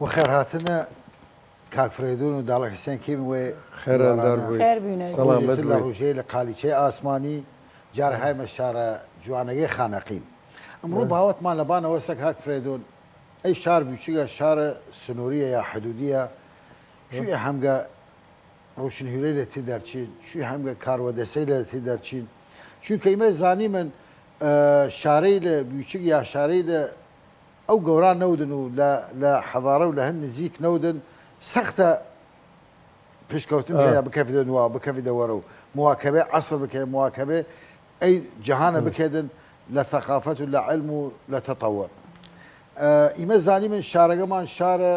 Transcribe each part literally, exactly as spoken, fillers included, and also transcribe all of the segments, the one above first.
وەخێرهاتن کاک فرەیدوون و داڵگ حسێن کیم وێ خێراندار بویت. خێر بوینە. سەڵامەت بویت. ڕوژەی لە قالیچەی ئاسمانی جار هایمە شارە جوانەگەی خانەقین. ئمڕوو باوەتمان لە بانەوەسە کاک فرەیدوون، ئەی شار بوچگە، شارە سنووریە یا حدودیە، چوی هەمگە ڕوشنهویرەی لە تی دەرچین، چوی هەمگە کاروەدەسەی لە تی دەرچین. چونکە ئیمە زانیمن، ئە، شارەی لە بوچگ یا شارەی لە ئەو گەورا نەودن و لە، لە حەضارە و لە هەن نزیک نەودن، سەختە پشکەوتن ئە. بکەفیدە نوا، بکەفیدە وەرە و مواکەبێ عەسر بکەێ، مواکەبێ ئەی جەهانە بکەێدن لە ثەقافەت و لە عیلم و لە تەتەوەر. ئە، ئیمە زانیمن شارەگەمان شارە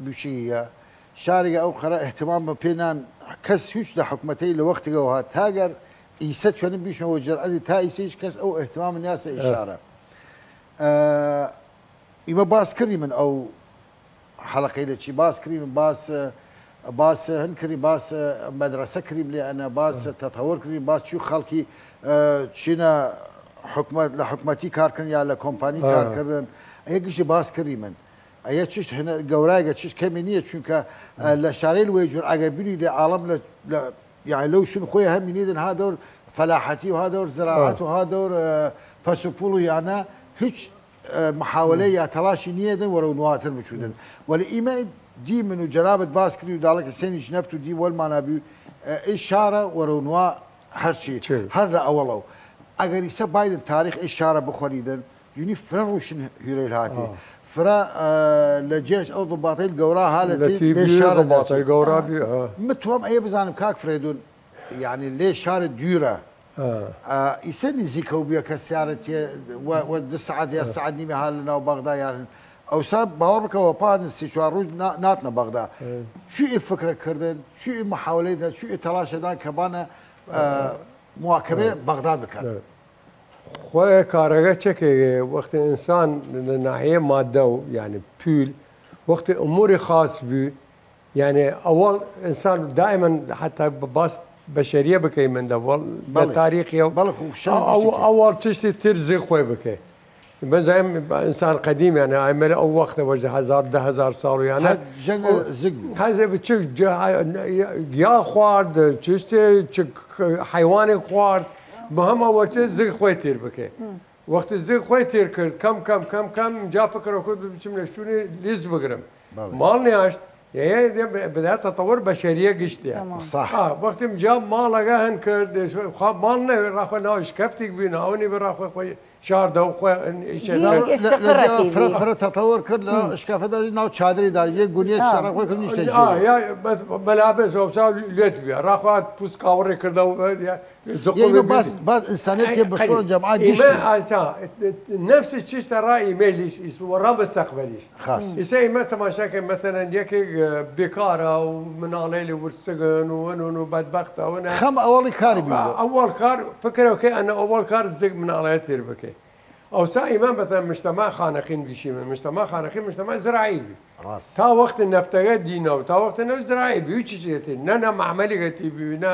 بوچگیگە، شارێگە ئەو قەرە ئهتمام بە پێ نان، کەس هیچ لە حکومەتەی لە وەختیگە وها تاگەر ئیسە توێنم بیشمە وە جرئەتی تا ئیسە هیچ کەس ئەو ئهتمام نیاسە ئیشارە. ئە، ئیمە باس کردیمن ئەو حەلقەی لە چی باس کردیم، باس، باس هەن کردیم، باس مەدرسە کردیم لێ ئەنە، باس تەتەوەر کردیم، باس چی خەڵکی، ئە، چینە حکومەت، لە حکومەتی کارکردن یا لە کۆمپانی کارکردن، ئەیە گشتی باس کردیمن. ئەیە چشت هەنە گەورایگە، چشت کەمی نییە، چونکە، ئە، لە شارەی لوێ جور ئەگە بینی لە عاڵم لە، لە، یعنی لەو شون خۆی هەمینیدن ها دەور فەلاحەتی و ها دەور زراعەت و ها دەور، ئە، پەس و پوڵ و یانە هیچ، ئە، محاولە یا تەلاشی نییەدن وەرەو نواتر بچودن. وەلی ئیمە دی من و جەنابەت باس کردی و داڵک حسێنیش نەفت و دی وەلمانا بی، ئە، ئی شارە وەرەو نوا هەرچی، هەر لە ئەوەڵەو. ئەگەر ئیسە بایدن تاریخ ئی شارە بخوەریدن، یونی فرە ڕوشن هویرەیل هاتی. فرە، ئە، لە جێش ئەو ضباطەیل گەورا ها لە تی لێ شارە ضباطەیل گەورا بی، ئە. متوەم ئەیە بزانم کاک فرەیدون، یعنی لێ شارە دویرە. ئە، ئیسە نزیکەو بیە کە سیارەتیە و، و دو ساعت یا ساعت نیمە ها لە ناو بەغدا یا ئەوسا باوەڕ بکە وە پاند سی چوار ڕوژ نا-، ناتنە بەغدا. چی ئی فکرە کردن، چی ئی محاولەی دا، چی ئی تەلاشە دان کە بانە، ئە، مواکبێ بەغداد بکەن. خوە کارەگە چەکێ وەختی ئینسان لە ناحیە مادە و، یعنی، پول، وەختی ئموری خاص بی، یعنی، ئەوەڵ ئینسان دائما حتی باس بەشەریە بکەی من دە وەڵ لە تاریخی ئەو، ئەوەڵ چشتی تر زی خوی بکەی. بەزایم ئینسان قەدیم، یعنی، ئایمەل ئەو وەختە وەژە هەزار، دە هەزار ساڵ، یعنی، هەر جەنگ زگ بوو. تازە بچک جا-، یا خوارد، چشتی، چ حیوانی خوارد، مهم ئەوە چ زی خوی تیر بکەی. وەختی زی خوی تیر کرد، کەم، کەم، کەم، کەم، جا فکر کرد بچم لە شوونی لیز بگرم. ماڵ نیاشت، یە، یە، بدە تەتەوەر بەشەریە گشتیە. تەمام. ئا، وەختیم جا ماڵەگە هەن کرد، خوا ماڵ نەوێ، ڕاخوە ناو شکەفتیک بی، ناونی بە ڕاخوە خوی شاردە و خوی ئیشە جی کرد. ئیستقرەتی فرە، بی. فرە تەتەوەر کرد لە شکەفەدا، ناو چادری دا، یە گونیە شەڕە خوی کرد نیشتە ئا، جی. یا، بەس، بەلا بەس، ئەوسا لێت بیا. ڕاخوات پوس کاوڕێ کردە و، یا، یە ئیمە باس، باس ئینسانیت کە بە سوڕ جەمعات گشتی. ئیمە ئاسا، نفس چشتە ڕا ئیمەیلیش، ئیس و ڕا مستقبلیش. خاص. ئیسە ئیمە تەماشا کە مەتەلەن یەکێک، ئە، بێکارە و مناڵەیلی ورسگن و ونون و بەدبەختە ونە. خەم ئەوەڵی کاری بیدە. ئەوەڵ کار، فکرەوە کە ئەنە ئەوەڵ کار زگ مناڵەیە تیر بکەی. ئەوسا ئیمە مەتەلەن مشتەما خانەقین بیشیمە، مشتەما خانەقین مشتەما زراعی بی. ڕاست. تا وەخت نەفتەگە دینە و تا وەخت نەو زراعی بی، هیچ چیزێتی، نە، نە معمەلیگەتی بی، نە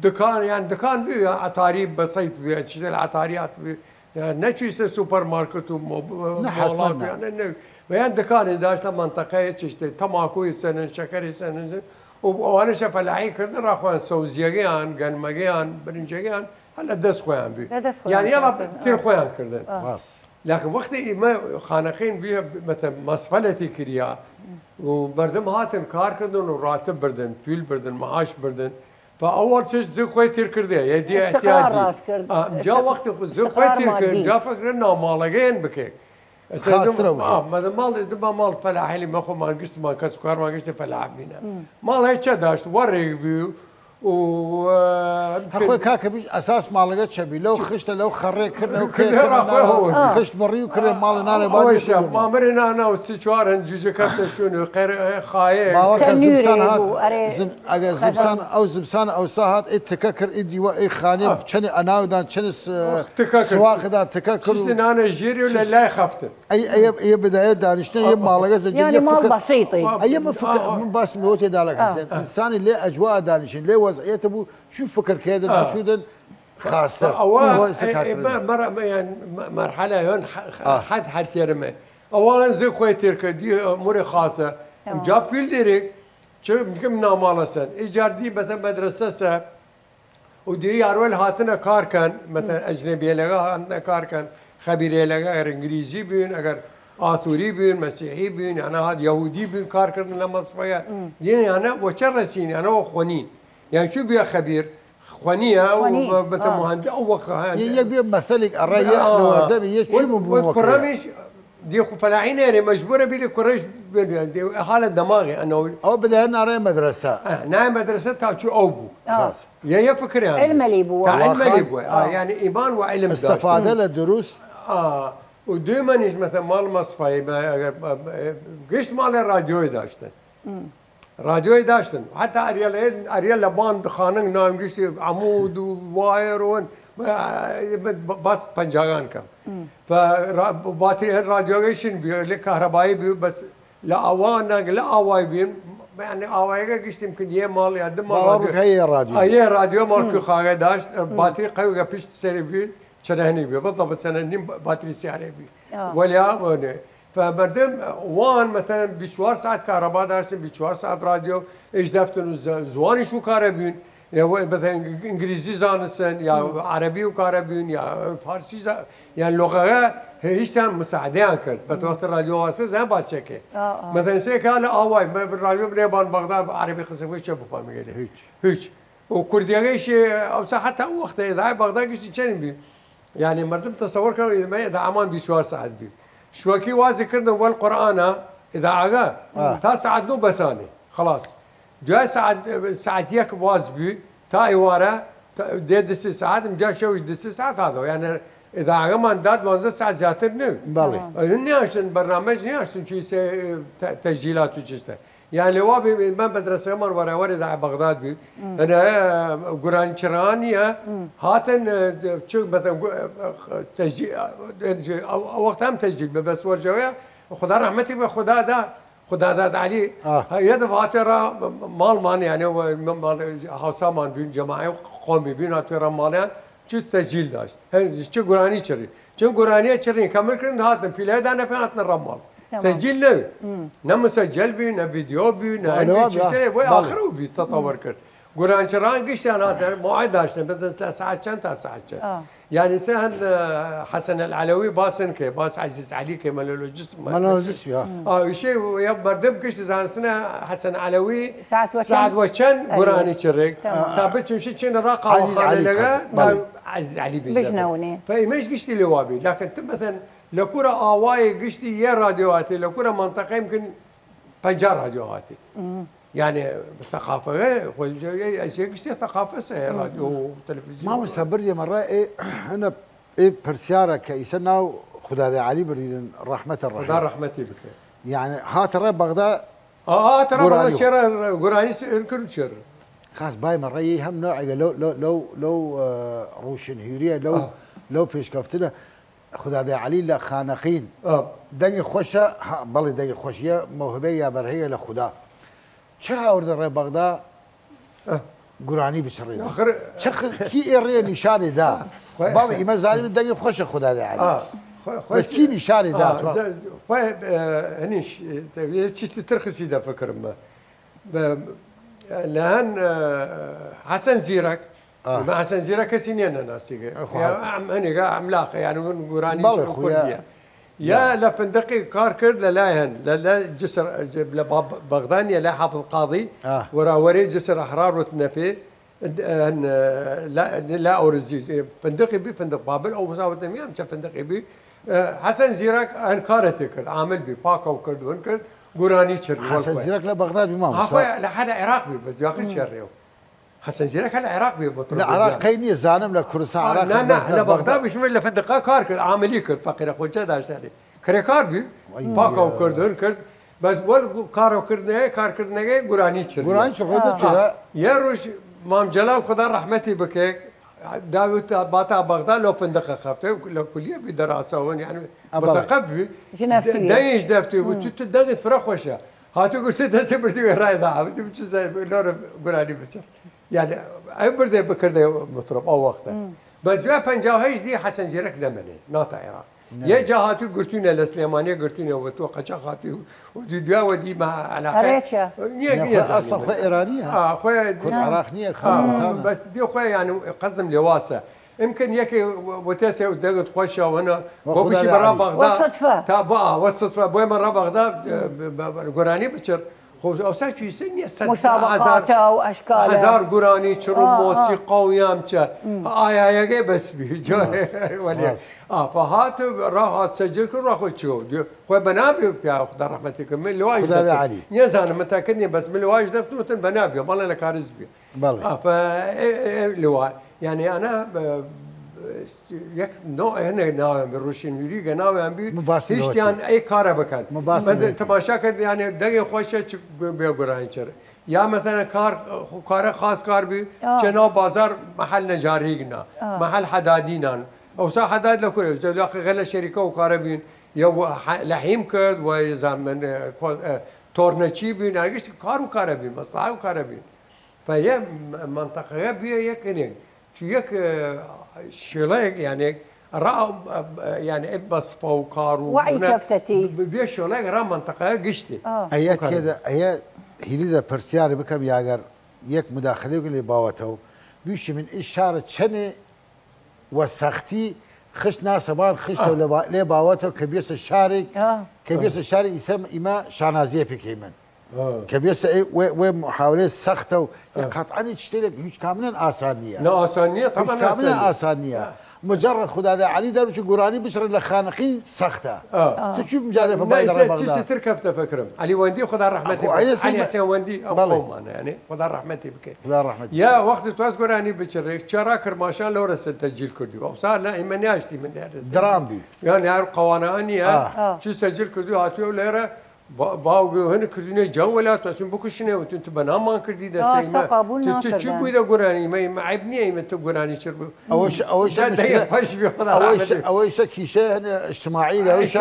دکان، یان دکان بی، یا عەتاری بەسەیت بی، یا چیزە لە عەتاریات بی، یا نەچویستە سوپەرمارکت و مۆ-، نە، حتماً مۆڵات، نە. یا نە، نە، و یان دکانی داشتە منطقەیە چشتە، تەماکوی سەنن، شەکەری سەنن، و ئەوانەشە فەلاحی کردن، ڕاخوان سەوزیەگەیان، گەنمەگەیان، برنجەگەیان، هەر لە دەست خۆیان بی. لە دەست خۆیان یان یەڵا کار کردن. تیر خۆیان کردن. ئا. ڕاست. لەکن وەختی ئیمە خانەقین بویە، مەتە، مەسفەلەتی کریا و مەردم هاتن کار کردن و ڕاتب بردن، پول بردن، معاش بردن. فە ئەوەڵ چش زی خوی تیر کردێ، یە دی ئیستقرار ئەتیادی. ڕاست کرد. ئا، جا وەختی خو زی خوی تیر کرد، جا فکر ناو ماڵەگەیەن بکەی. خاسترە بوو. ئا، مەدە ماڵ، دبا ماڵ فەلاحەلی مەخۆمان گشتمان کەس و کارمان گشتی فەلاح بینە. ماڵ هەی چە داشت، وەڕێک بی و، ئە، هەخۆی کاکە بیش ئەساس ماڵەگە چەبی، لەو خشتە، لەو خەڕێ کرد، لەو کێ کرد، خشت بڕی و کردێ ماڵ نانێ باوی ئەوەشە، مامرێ نانا و سی چوار هەن جوجە کەفتە شوون و قەر-، ئە، خایێ. باوەڕ کە زمسان هات، بوو، ئەرێ، زم-، ئەگە زمسان، ئەو زمسان ئەوسا هات، ئی تکە کرد، ئی دیوە، ئی خانێ، چەنی ئەناودان، چەنی س-، تکە کرد. سواخدان، تکە کرد و چیزی نانە ژێری و لە لای خەفتن. ئەی، ئەیە، ئەیە بدایە دانیشتن، یە ماڵەگە زەنجە، یعنی یە ماڵ فکر، بەسیطی. ئەیە من فکر، من باس مەوتێ داڵە کەسێت. ئینسانی لێ ئەجوا دانیشن، لێ وەزعیەتە بوو، چون فکر کردن، چودن خاستە. ئەوە، ئەوە ئەسە ئەی، ئەی، کاترە. مە-، مەرە-، مە-، یان، مە-، مەرحەلە یۆن ح-، ح-، حەد، حەد تێرمە. ئەوانە زێ خوەی تێر کە دی ئەمورێ خاسە. ئەمجا پیل دێرێ چ بکەم ناماڵە سەن. ئیجار دی بەتە مەدرەسە سە و دی یاروەل هاتنە کار کەن، مەتەن ئەجنەبیەلەگە هاتنە کار کەن، خەبیرەلەگە ئەگەر ئنگلیزی بین، ئەگەر ئاتوری بین، مەسیحی بین، یانە هات یەهودی بین، کار کردن لە مەسفەیە. دین یانە وەچە رەسین، یانە وە خوەنین. یان چو بیا خەبیر، خوەنیە و بەتە مهندس ئەو وەخت. یە بیا مەسەلیک ئەڕای یە لەوەردەمی یە چی بوو بوو وەکرە. کوڕەمیش دی خو فەلاحی نێرێ، مەجبورە بیلی کوڕش حالە دەماغی ئەنەوە. ئەو بدایە نارێ مەدرسە. نای مەدرسە تا چو ئەو بوو. یە یە فکریان. علمەلی بوو. تا علمەلی بوو. یعنی ئیمان و علم داشت. استفادە لە دروست. و دوێمەنیش مەسە ماڵ مەسفایی گشت ماڵێ رادیۆی داشتن. رادیۆی داشتن. حتی ئەریە لە ئەریە لە بان خاننگ ناوگشتی عمود و وایر و باس پەنجاگان کەم. باتری رادیۆگەیشن بیو لە کارەبایی بیو بەس لە ئاوا نەگ لە ئاوای بیم. یعنی ئاوایەگە گشتیم کن یە ماڵ یا دو ماڵ. ئەیە رادیۆ ماڵ کوخاگە داشت. باتری قەوگە پشت سەری بی چەنە هەنی بی بەڵ بە چەنە نیم باتری سیارێ بی. وەلیا وەنێ فمردم وان مەتەن بیست و چوار ساعت کارەبا داشتن، بیست و چوار ساعت رادیۆ ئیش دەفتن و زوانیش و کارە بین. ئنگلیزی زانسن یا عەرەبی و کارە بین یا فارسی، یان لغەگە هیچتان مساعدەیان کرد بە وەختە رادیۆ واسپێ زان باچەکێ. مەتەن سێ کار لە ئاوای رادیۆ بنێبان بەغدا عەرەبی قسەکەی چە بفەمگەێ هیچ. هیچ. و کوردیەگەیش ئەوسا حتا ئەو وەختە ئێداێ بەغدا گشتی چەنین بی. یانی مەردم تەسەور کەن ئێداێ ئێداعەمان بیست و چوار ساعت بی. شوەکی وازی کردن وەل قورئانە ئێداعەگە تا ساعت نۆ بەسانێ خڵاس. دویای ساعت ساعت یەک واز بی تا ئیوارە دێ دسی ساعت ئمجا شەوش دسی ساعت هاتەوە یانی ئێداعەگەمان دا دوانزە ساعت زیاتر نەوی. بەڵێ. نیاشتن بەرنامەج نیاشتن چوی سێ تەجیلات و چشتە. یان لەوا بێ من مەدرەسەمان وەراوەرێ دا بەغداد بی. ئەنە گورانچرانیە هاتن چ بەتە وەختام تەجیل بە بەس وەرجەوەیە. خدا رەحمەتی بە خدادا خداداد علی. یە دەفاتێ را ماڵمان یانێ هاوسامان بین جەماعی قۆمی بین هاتوێ را ماڵیان چ تەجیل داشت چ گورانی چڕی چن گورانیە چڕین کەمل کردن هاتن پیلایدا نەپێ هاتنە ڕەماڵ. تەجیل نەوی نە مسەجەل بی نە ڤیدیۆ بی نە چشتێ بۆی ئاخر و بی تەتەوەر کرد. گورانچڕان گشتیان هاتن موعد داشتن بە دەست لە ساعت چەند تا ساعت چەند. یانی سە هەن حەسەن العەلەوی باسن کە باس عەزیز عەلی کە مەلۆلۆجیست مەلۆلۆجیست یا ئیشێ یا مەردم گشت زانسنە حەسەن عەلەوی ساعت وە چەند گورانی چڕێک تا بچوشی چێنە ڕا قاوەخانە لەگە عەزیز عەلی بژنەونێ. فە ئیمەش گشتی لێ وابی لەکن ت مەثەن لە کورە ئاوای گشتی یە رادیۆ هاتی لە کورە منطقەی ممکن پەنجا رادیۆ هاتی. یانێ ثقافەگە خۆی ئەسیە گشتی ثقافە سە رادیۆ و تەلەفیزیۆن. مامۆستا بردێ مەڕە ئێ هەنە ئێ پرسیارە کە ئیسە ناو خودادێ عەلی بردیدن ڕەحمەتە ڕەحیم. خدا ڕەحمەتی بکە. یانێ هاتە ڕێ بەغدا. ئا تەڕە بەغدا چێرە گورانی سئر کرد و چێر. خاس بای مەڕە یەی هەم نۆعێگە لەو لەو لەو لەو ڕوشنهویریە لەو لەو پێشکەفتنە. خودادێ عەلی لە خانەقین دەنگی خوەشە. بەڵێ دەنگی خوەشیە مەوهبەی یا بەرهەیە لە خودا. چه هاوردە ڕێ بەغدا گورانی بچڕین؟ کی ئێ ڕێ نیشانی دا؟ بەڵێ ئیمە زانیم دەنگی خوەشە خودادێ عەلی. بەس کی نیشانی دا؟ هەنیش چیشتی ترخسی دە فکرمە. لە هەن حەسەن زیرەک. ئیمە حەسەن زیرەک کەسی نیە نەناسیگە. ئەم هەنێگە ئەملاقە یان ون گورانی کوردیە. یا لە فندقی کار کرد لە لای هەن لە لە جسر لە بەغدانیە لای حافظ قاضی. وەراوەرێ جسر ئەحرار وتنە پێ. لا ئەورزی فندقی بی فندق بابل ئەو مساوتە میام چە فندقی بی. حەسەن زیرەک هەن کارە تێ کرد عامل بی پاکەو کرد ون کرد. گورانی چرد حەسەن زیرەک لە بەغداد بی مامۆستا. لە حەد عێراق بی بەس دویاخر چێڕێ و حەسەن زیرەک هەل عێراق بی بە لە عێراق قەی نیە زانم لە کوردستان عێراق. لە بەغدا بشمێ لە فندقا کار کرد عاملی کرد فەقیرە خۆجا داشتانی کرێکار بی. پاکەو کردن کرد. بەس وەل کارەو کردنەیە کارکردنەگەی گورانی چرد. گورانی چرد. یە ڕۆژ مام جەلال خدا ڕەحمەتی بکەێ داوت باتا بەغدا لەو فندقە خەفتە لە کولیە بی دەراسەوەن یعنی متەقەب بی. دەیش دەفتی و تو دەنگت فرە خۆشە. هاتو گوشتی دەستی بردی وێ ڕای دا وتی بچو لۆرە گورانی بچڕ. یعنی ئەو بردێ بکردێ مطرب ئەو وەختە. بەس دوای پەنجا و هەشت دی حەسەن زیرەک نەمەێ ناتا عێراق. یە جا هاتوو گرتوینە، لە سلێمانیە گرتوینە، وە تو قەچاخ هاتوو و دو دوا وە دیمە علاقە. ئەرێ چە؟ نیە، نیە، نیە، ئەسڵ خۆ ئێرانی هە. ئا، خۆ کورد عراق نیە، خۆ بەس دی خۆ، یعنی، قەزم لێواسە. ئمکن یەکێ وتێسێ و دەگت خۆشە وەنە، وە بۆ بشی بەڕا بەغدا. وە صدفە. تا بۆ، ئا، وە صدفە، بۆی مە ڕا بەغدا، ئە، ب-، ب-، ب-، گۆرانی بچر. خۆ ئەوسا چویسە نیە سەد هەزار، هەزار گۆرانی چڕ و مۆسیقا و یام چە. ئایایەگەی بەس بی. جا وەلێ. ئا، پا هات، ڕا هات سەجل کرد، ڕا خۆی چیۆ. خۆی بەنابێ پیا خدا ڕەحمەتی کرد. من لواش دەفت. نیەزانم، من تاکد نیە، بەس من لواش دەفت وتن بەنابێ، بەڵێ لە کارز بێ. بەڵێ. ئا، پا ئێ، ئێ، ئێ، لوا. یعنی، ئەنا، بە، بە، یەک نوع هەنێ ناویان بی، ڕوشنهویریگە ناویان بی، هیچیان ئەی کارە بکەن. تەماشا کرد، یعنی، دەگێ خۆشە چ بێ گۆرانی چر. یا مەسەلەن کار، خو کارە خاس کار بی، چە ناو بازار محل نەجاریگنا، محل حەدادینان. ئەوسا حەداد لە کورێ، زەولاق غەلە شەریکە و کارە بین، یا و ح-، لەحیم کرد، و زامن، ئە، کۆ-، ئە، تۆرنەچی بین، هەرگیش کار و کارە بین، مەسلحە و کارە بین. فە یە م-، منطقەگە بیە یەک هەنێک، چو یەک، ئە، شێڵەیەک، یعنی، ڕا، ئە، یعنی، ئە، مەسفە و کار و وعی بنە-، کەفتەتی. ب-، ب-، بیە شێڵەیەک ڕا منطقەگە گشتی. ئەیە تێدە، ئەیە هیلی دە پرسیاری بکەم، یاگەر یەک مداخلەیەک لێ باوەتەوە. بیشی من ئیشارە چەنێ وە سەختی خشت ناسەبان خشتەو لە با-، لێ باوەتەوە کە بیەسە شارێک، کە بیەسە شارێک ئیسە ئیمە شانازیە پێکەیمن. کە بیەسە ئێ، وێ، وێ محاولەیە سەختە و قەتعەنی چشتێک هیچ کامنن ئاسان نیە. نە ئاسان نیە، هیچ طبعاً کامنن ئاسان نیە. ئاسان نیە. مجرد خدا دە عەلی دەروچ گورانی بچڕن لە خانەقین سەختە. تو چی مجارێ فە بای دەڕێ بەغدا؟ چیشتر کەفتە فکرم. عەلی وەندی خدا ڕەحمەتی بکەی. عەلی حسێن وەندی ئەو قەومانە، یعنی، خدا ڕەحمەتی بکەی. خدا ڕەحمەتی. یا وەختی تواس گۆرانی بچڕێ، چرا کرماشان لەو رەسە تەجیل کردی. ئەوسا نا ئیمە نیاشتی من دەرد. درام بی. یعنی هەر قەوانە نیە. چی سەجل کردی هاتووە لێرە با-، باوگی هەن کردنێ جان وەلات، ئەچون بکوشنێ، وتون تو بەنامان کردی دە تەیمە. تو، تو چی بووی دە گورانی؟ ئیمە، ئیمە عیب نیە، ئیمە تو گورانی چر بوو. ئەوەش، ئەوەش مشکلە. ئەوەش، ئەوەش کیشە هەنێ اجتماعی، ئەوەش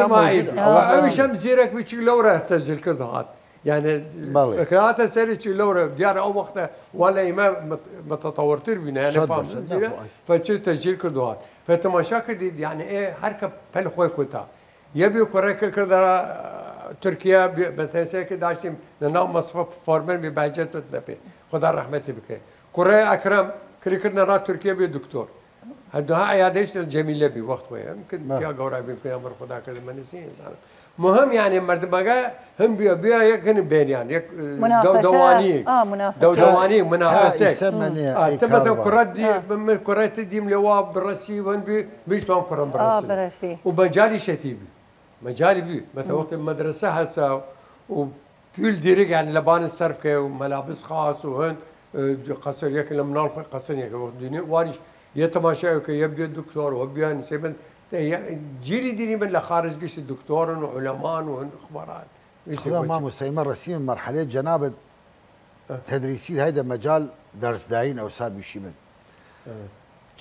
ئەوەش هەم زیرەک بچی لەو رە سەجل کرد هات. یعنی، بەڵێ. فکراتە سەری چی لەو رە، دیارە ئەو وەختە وەلە ئیمە مت-، متەتەوەرتر بینە، یعنی، فەچی تەجیل کرد هات. فە تەماشا کردی، یعنی، ئێ، هەر کە پەل خۆی کوتا. یە بی کوڕێ کر کردە، ئە، تورکیا، بی-، بە تەنسەیە کە داشتیم لە ناو مەسفە فۆرمەر بی بەهجەت بت نەپێ. خدا ڕەحمەتی بکەی. کوڕێ ئەکرەم کری کردنە ڕا تورکیا بی دکتۆر. هەدوها عیادەیش لە جەمیلە بی وەخت خۆی. ئەم کن پیا گەورا بی پیا مر خدا کرد من نسی ئینسانم. مهم یعنی مردمەگە هەم بیا، بیا یەک هەن بێنیان، یەک، ئە، دەودەوانی. دەودەوانی، منافەسەک. ئە، تە مەتە کوڕەت دی، من کوڕەت دیم لێوا بڕەسی، وەن بی، بیش وان کوڕم بڕەسی. و مەجالی شەتی بی. مەجالی بی. مەتە وەخت مەدرسە هەسا و پیل دیرگ، یعنی، لەبان سەرف کە و مەلابس خاص و هەن، ئە، قەسر یەک لە مناڵ خۆی قەسر یەک وەخت دنیا وانیش یە تەماشای کە یە بیا دکتۆر و بیان سێمن، تە یە جیری دیری من لە خارج گشت دکتۆرن و علمان و هەن خبران. خدا مامۆستا، ئیمە رەسیمە مەرحەلەی جەنابەت تەدریسی هەیدە مەجال دەرسداین ئەوسا بیشیمن.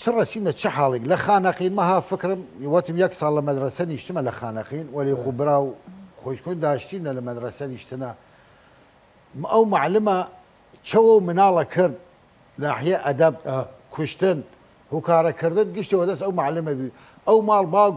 چ رەسیمە چ حاڵێک لە خانەقین مەها فکرم وەتم یەک ساڵ لە مەدرسە نیشتمە لە خانەقین، وەلی خو برا و خوشکون داشتینە لە مەدرسە نیشتنە. م-، ئەو معلمە چەوە و مناڵە کرد، ناحیە ئەدەب، کوشتن، هوکارە کردن، گشتی وەدەس ئەو معلمە بی. ئەو ماڵ باوگ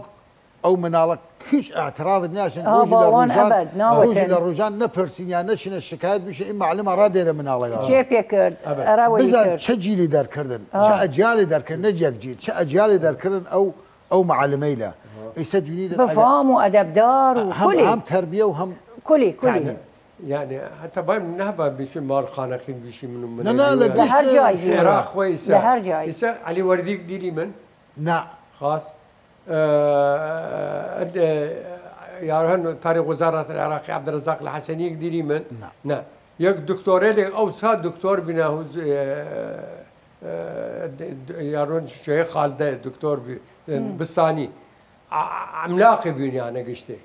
ئەو مناڵە هیچ ئەعتراض نیاشن، ڕوژی لە ڕوژان، ڕوژی لە ڕوژان نەپرسین یا نەچینە شکایەت بشە، ئی معلمە ڕا دێرە مناڵەگە. چێ پێ کرد؟ ئەرا وەلی بزان کرد. چە جیلی دەرکردن، چە ئەجیالی دەرکردن، نە جیەک جیل، چە ئەجیالی دەرکردن ئەو، ئەو معلمەیلە. ئیسە دوینی بە فام و ئەدەبدار و هەم، کولی. هەم تەربیە و هەم کولی، کولی. تعلیم. یعنی، حتی بایم نهبا بیشی مال خانەقین بیشی منو من نە، نە، لە گشت عێراق خۆی ئیسە. لە هەر جای. ئیسە عەلی وەردیگ دیری من. نا. خاص. ئە، ئە، یار هەن تاریخ وزارەت العراقی عبدالرزاق الحسنیگ دیری من. نا. نا. یەک دکتۆرێ لێ ئەو سا دکتۆر بینە هوز، ئە، ئە، د-، د-، یارۆن شوێ خالدە دکتۆر بی، بستانی. ع-، عملاقی بینیانە گشتی.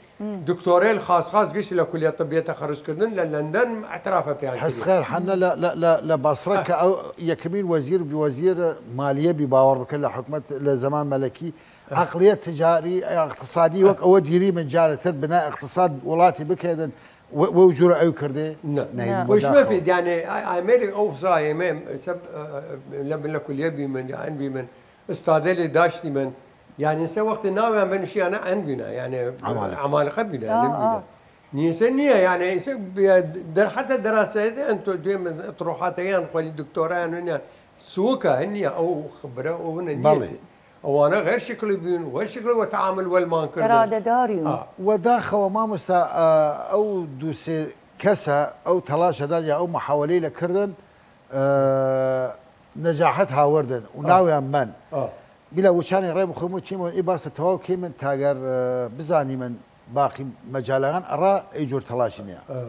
دکتۆرێل خاص خاص گشتی لە کلیە طبیە تەخەرج کردن لە لەندەن اعترافە پیان کرد. حەسخەر حەنە لە، لە، لە، لە بەسرە کە ئەو یەکەمین وەزیر بی، وەزیر مالیە بی باوەڕ بکە لە حکومەت لە زەمان مەلەکی. عقلیە تجاری، اقتصادی وەک ئەوە دیری من جارەتر بنا اقتصاد وڵاتی بکەێدن و، وەو جورە ئەو کردێ؟ نە. نە. وشمە پێ دیانێ ئامێری ئەو زایێمێ سەب، ئە، ئە، لە، لە کلیە بی من، یا ئەن بی من، ئستادێ لێ داشتی من، یانێ ئسە وەختێ ناوێان بنشیانە ئەن بوینە، یانێ عەمالقە. عەمالقە بوینە، ئا، ئەن بوینە. ئا. نیەسە نییە، یانێ ئسە بیا-، در حتی دراسەیەت ئەن تۆ دوێ من ئەطروحاتەگان خوەلی دکتۆرایان ونیان سووکە، هن نییە، ئەو خبرە ئەو هنە نییە. بەڵێ. ئەوانە غەیر شکلی بوین، غەیر شکلی وە تعامل وەلمان کردن. ئرادەداری. ئا. وە داخەوە مامۆستا، ئە، ئەو دوو سێ کەسە ئەو تەڵاشەدان یا ئەو محاولەی لە کردن، ئە، نەجاحەت هاوردن و ئا. ناویان من. ئا. بیلا وچانی ڕێ بخویم و تیم و ئی باسە تەواو کەیمن تاگەر، ئە، بزانیمن باقی مەجالاگان ئەڕا ئی جور تەڵاشی نیە. ئا.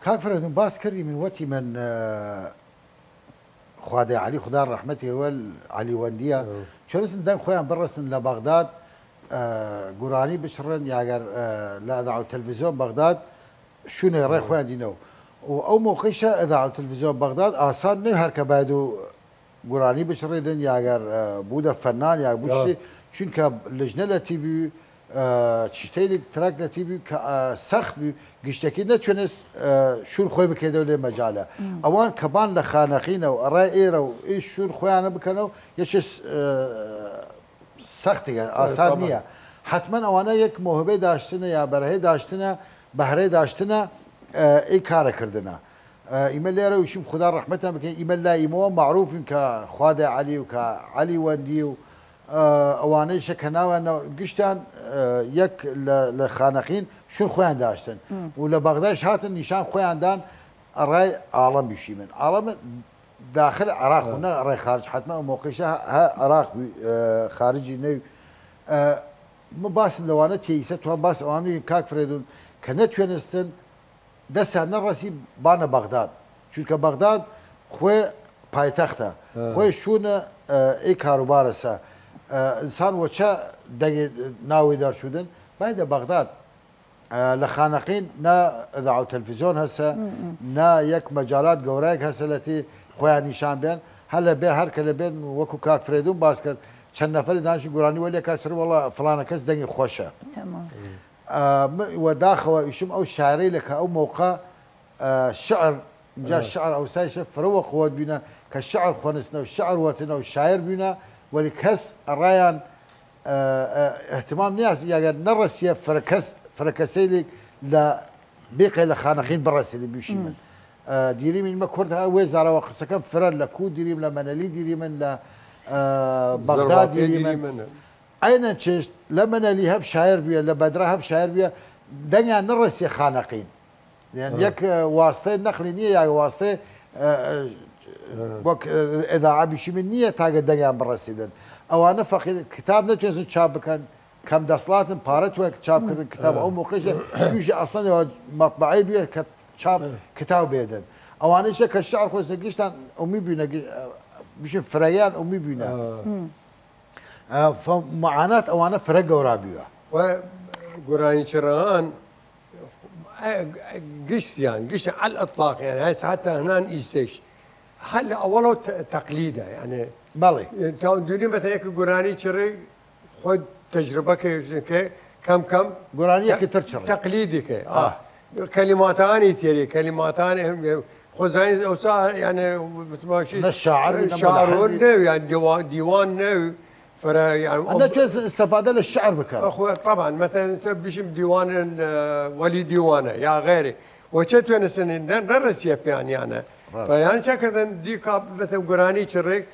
کاک فرەیدون، باس کردیمن، وەتیمن، ئە، خوادێ عەلی، خودا ڕەحمەتی وەل عەلی وەندیە، ئە. توێنستن دەنگ خوەیان بڕەسن لە بەغداد، ئە، گورانی بچڕن، یاگەر، ئە، لە ئەداع و تەلەڤیزیۆن بەغداد شوونێ ڕێ ئە. خوەیان دینەو. و ئەو مەوقەیشە ئەداع و تەلەڤیزیۆن بەغداد ئاسان نەی هەر کە باید و گورانی بچڕیدن، یاگەر، ئە، بوودە فەنان، یا بوو ئە. چی، چونکە لجنە لە تی بی، ئە، چشتەیلیگ ترەک لە تی بی کە، ئە، سەخت بی، گشتەکی نەتوێنست، ئە، شوون خوەی بکەیدەو لەی مەجالە. مم. ئەوان کە بان لە خانەقینەو، ئەڕای ئێرەو، ئی شوون خوەیانە بکەنەو، یەکێ س-، ئە، سەختیگە، ئاسان نییە. حتمەن ئەوانە یەک مۆهبەی داشتنە یا بەرهەی داشتنە، بەهرەی داشتنە، ئە، ئی کارە کردنە. ئە، ئیمە لێرە وشیم خودا ڕەحمەتیان بکەی، ئیمە لا ئیمەوە مەعروفین کە خوادێ عەلی و کە عەلی وەندی و، ئە، ئەوانەیشە کە ناویان ناو-، گشتیان، ئە، یەک لە، لە خانەقین شوون خوەیان داشتن. مم. و لە بەغدایش هاتن نیشان خوەیان دان ئەڕای عاڵەم بیشیمن. عاڵەم داخل عراق و ئە. نە ئەڕای خارج، حتمەن ئەو مەوقەیشە هە، هە عراق بی، ئە، خارجی نەوی. ئە، م باسم لەوانە تیەیسە، توان باس ئەوانەی کاک فرەیدون کە نەتوێنستن دەسیان نەڕەسی بانە بەغداد، چونکە بەغداد خوێ پایتەختە، ئە. خوێ شوونە، ئە، ئی کاروبارەسە. ئە، ئنسان وەچە دەگێ ناوی دەرچودن، بایدە بەغداد، ئە، لە خانەقین نە ئەداع و تەلەڤیزیۆن هەسە، مم، مم. نە یەک مەجالات گەورایگ هەسە لە تی خوەیان نیشان بێن، هەر لە بێ، هەر کە لە بێن وەکو کاک فرەیدون باس کرد، چەن نەفەری دانشی گورانی وەلیە کاچر وەڵا فڵانە کەس دەنگی خوەشە. تەمام. ئە، م-، وە داخەوە ئیشم ئەو شاعرەیلە کە ئەو مەوقە، ئە، شعر، ئە. شعر ئەوسایشە فرە وە قوەت بینە کە شعر خوەنستنە و شعر وەتنە و شاعر بینە، وەلی کەس ئەڕایان، ئە، ئە، اهتمام نیاس، یاگەر نەڕەسیە فرە کەس، فرە کەسەیلیگ لە بیقێ لە خانەقین بڕەسیدی بیشیمن. مم. ئە، دیریمین مە کورد ها وێ زاراوە قسەکەم فرە لە کو دیریم لە مەنەلی دیریمن لە، ئە، بەغداد زەرباتێ دیریمن. دیریمن. عەینەن چشت، لە مەنەلی هەم شاعر بویە، لە بەدرە هەم شاعر بویە، دەنگیان نەڕەسیە خانەقین. یان ئە. یەک، ئە، واستەی نەقلی نییە، یا واستەی، ئە، ئە، ئە. وەک، ئە، ئەداعە بیشیمن نییە تاگە دەنگیان بڕەسیدن. ئەوانە فەقیر، کتاب نەتوێنسن چاپ بکەن، کەم دەسڵاتن، پارە توێ چاپ کردن کتاب. ئەو موقعیشە، تویشی ئەسڵەن ئەوە مەطبعەی بویە کە چاپ ئە. کتاب بێدن. ئەوانەیشە کە شعر خۆسە گشتان ئومی بوینە، گش-، ئە، بشن فرەیان ئومی بوینە. ئە. ئە، فە-، معانات ئەوانە فرە گەورا بیوە. و گورانی چڕان، ئە، گشتیان، گشت عەل ئەطلاق، یعنی، هەس حتی هەنان ئیسش. هەل ئەوەڵەو ت-، تەقلیدە، یعنی. بەڵێ. تا دوینی مەتە یەک گورانی چڕی خود تەجربە کە، کە کەم کەم گورانی یەکی تر چڕی. تەقلیدی کە. ئا. ئا. کەلیماتانی تێری، کەلیماتانی هەم، خۆزانی ئەوسا، یعنی، متماشی نە شاعر، نە شاعر ملحن. نەو، یعنی، دیوا-، دیوان نەو، فرە، یعنی، ئەنە ئەم توێس استفادە لە شعر بکە. خو، طبعا، مثلا، سە بشم دیوانن، ئە، وەلی دیوانە، یا غیره. و چە توێنستن، نە، نەڕەسیە پیانیانە. ڕاست. فیان چە کردن، دی کا، مثلا، گورانی چڕێک،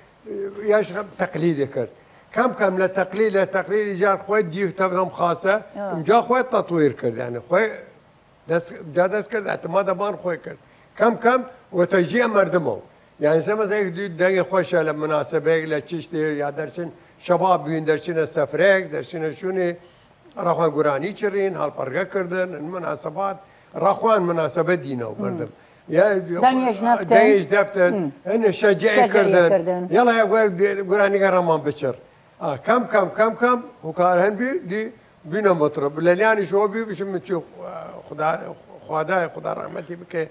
یاش خەم تەقلیدی کرد. کەم کەم لە تەقلید، لە تەقلید جار خوەی دی تەبەم خاسە، ئا. ئمجا خوەی تەطویر کرد، یعنی، خوەی دەس-، جا دەس کرد، اعتماد بان خوەی کرد. کەم کەم وە تەجیە مەردمەو. یعنی، سەمە دەنگ دوی دەنگ خوەشە لە مناسبەیەک، لە چشتێ، یا دەرچن شەباب بوین، دەرچنە سەفرەیەک، دەرچنە شوونێ، ڕەخوان گورانی چڕین، هەڵپەڕگە کردن، مناسبات، ڕەخوان مناسبە دینەو مم. مەردم. دەنگێش نەفتن. دەنگێش نەفتن. هن شەجەعی کردن. یەڵا یا گوەر گورانیگە رەمان بچر. ئا، کەم کەم کەم کەم هوکار هەن بی، دی بینە مطرب. لەلیانیش ئەوە بی بشم من چی خدا، خوادای خدا رەحمەتی بکە،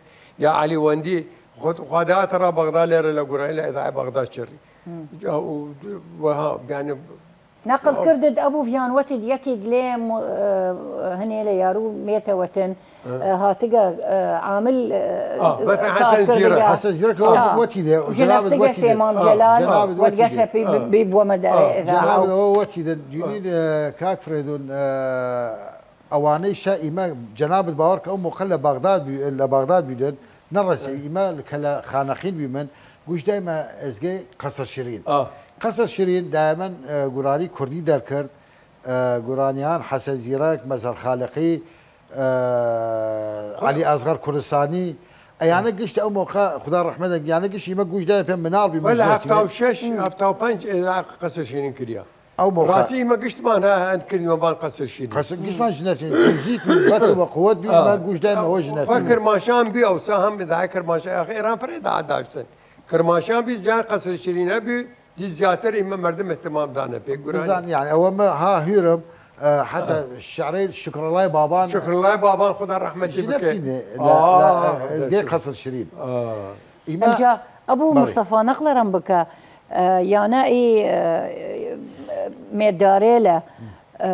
یا عەلی وەندی، خود خوادای تەڕا بەغدا لێرە لە گورانی لە ئیداعی بەغدا چری. جا و، و ها، یعنی نەقڵ کردد ئەبوو ڤیان وەتد یەکیگ لێ م-، ئە، هەنێ لە یاروو مێتەوەتن، ئە، هاتگە، ئە، عامل، ئە، ئا، بەتە کار حەسەن زیرە. کردگە. حەسەن زیرە کە ئا. وەتی دێ، جنابت جنەفتگە وەتی دێ. فێمان ئا، جەلال جنابت وەرگەسە وەتی دێ. پی ئا. بی بووە مەدارە ئا. ئێرە جنابت ئاو. ئەوە وەتی دێ، جونید، ئە، کاک فرێدون، ئە، ئەوانەی شا ئیمە جنابت باوەڕ کە ئەو موقع لە بەغداد بی-، لە بەغداد بیدن، نەڕەسی ئیمە کە لە خانەقین بیمن، گوش دایمە ئێزگەی قەسر شیرین. ئا. قەسر شیرین دایمەن، ئە، گورانی کوردی دەرکرد، ئە، گورانیان حەسەن زیرەک، مەزەر خالقی، ئە، عەلی ئەزغەر کوردستانی، ئەیانە گشت ئەو موقع خدا ڕەحمەت، یانە گشت ئیمە گوش دای پێ مناڵ بی وەلا مجلس هەفتا و شەش، هەفتا و پەنج ئێ قەسر شیرین کریا. ئەو موقع ڕاستی ئیمە گشتمان ها هەند کردیمە بان قەسر شیرین. قەسر گشتمان ژنەفین، فیزیک بی، بەتە وە قوت بی، ئا. ما گوش دایمە وە ژنەفین. کرماشان بی، ئەو سا هەم دای کرماشان، ئاخر ئێران فرێ دا داشتن. کرماشان بی، جان قەسر شیرین هەبی، دی زیاتر ئیمە مەردم اهتمام دانە پێ گورانی. بزان، یعنی، ئەوە مە ها هیرم، ئە، حتی شعرەی شکرڵای بابان. شکرڵای بابان خدا ڕەحمەتی بکە. ژنەفتینێ لە، ئا، لە، ئە، ئێزگەی قەسر شیرین. ئا. ئیمە ئەمجا ئەبوو بەڵێ. مستەفا نەقڵەرم بکە، ئە، یانە ئی، ئە، مێدارێلە، ئە،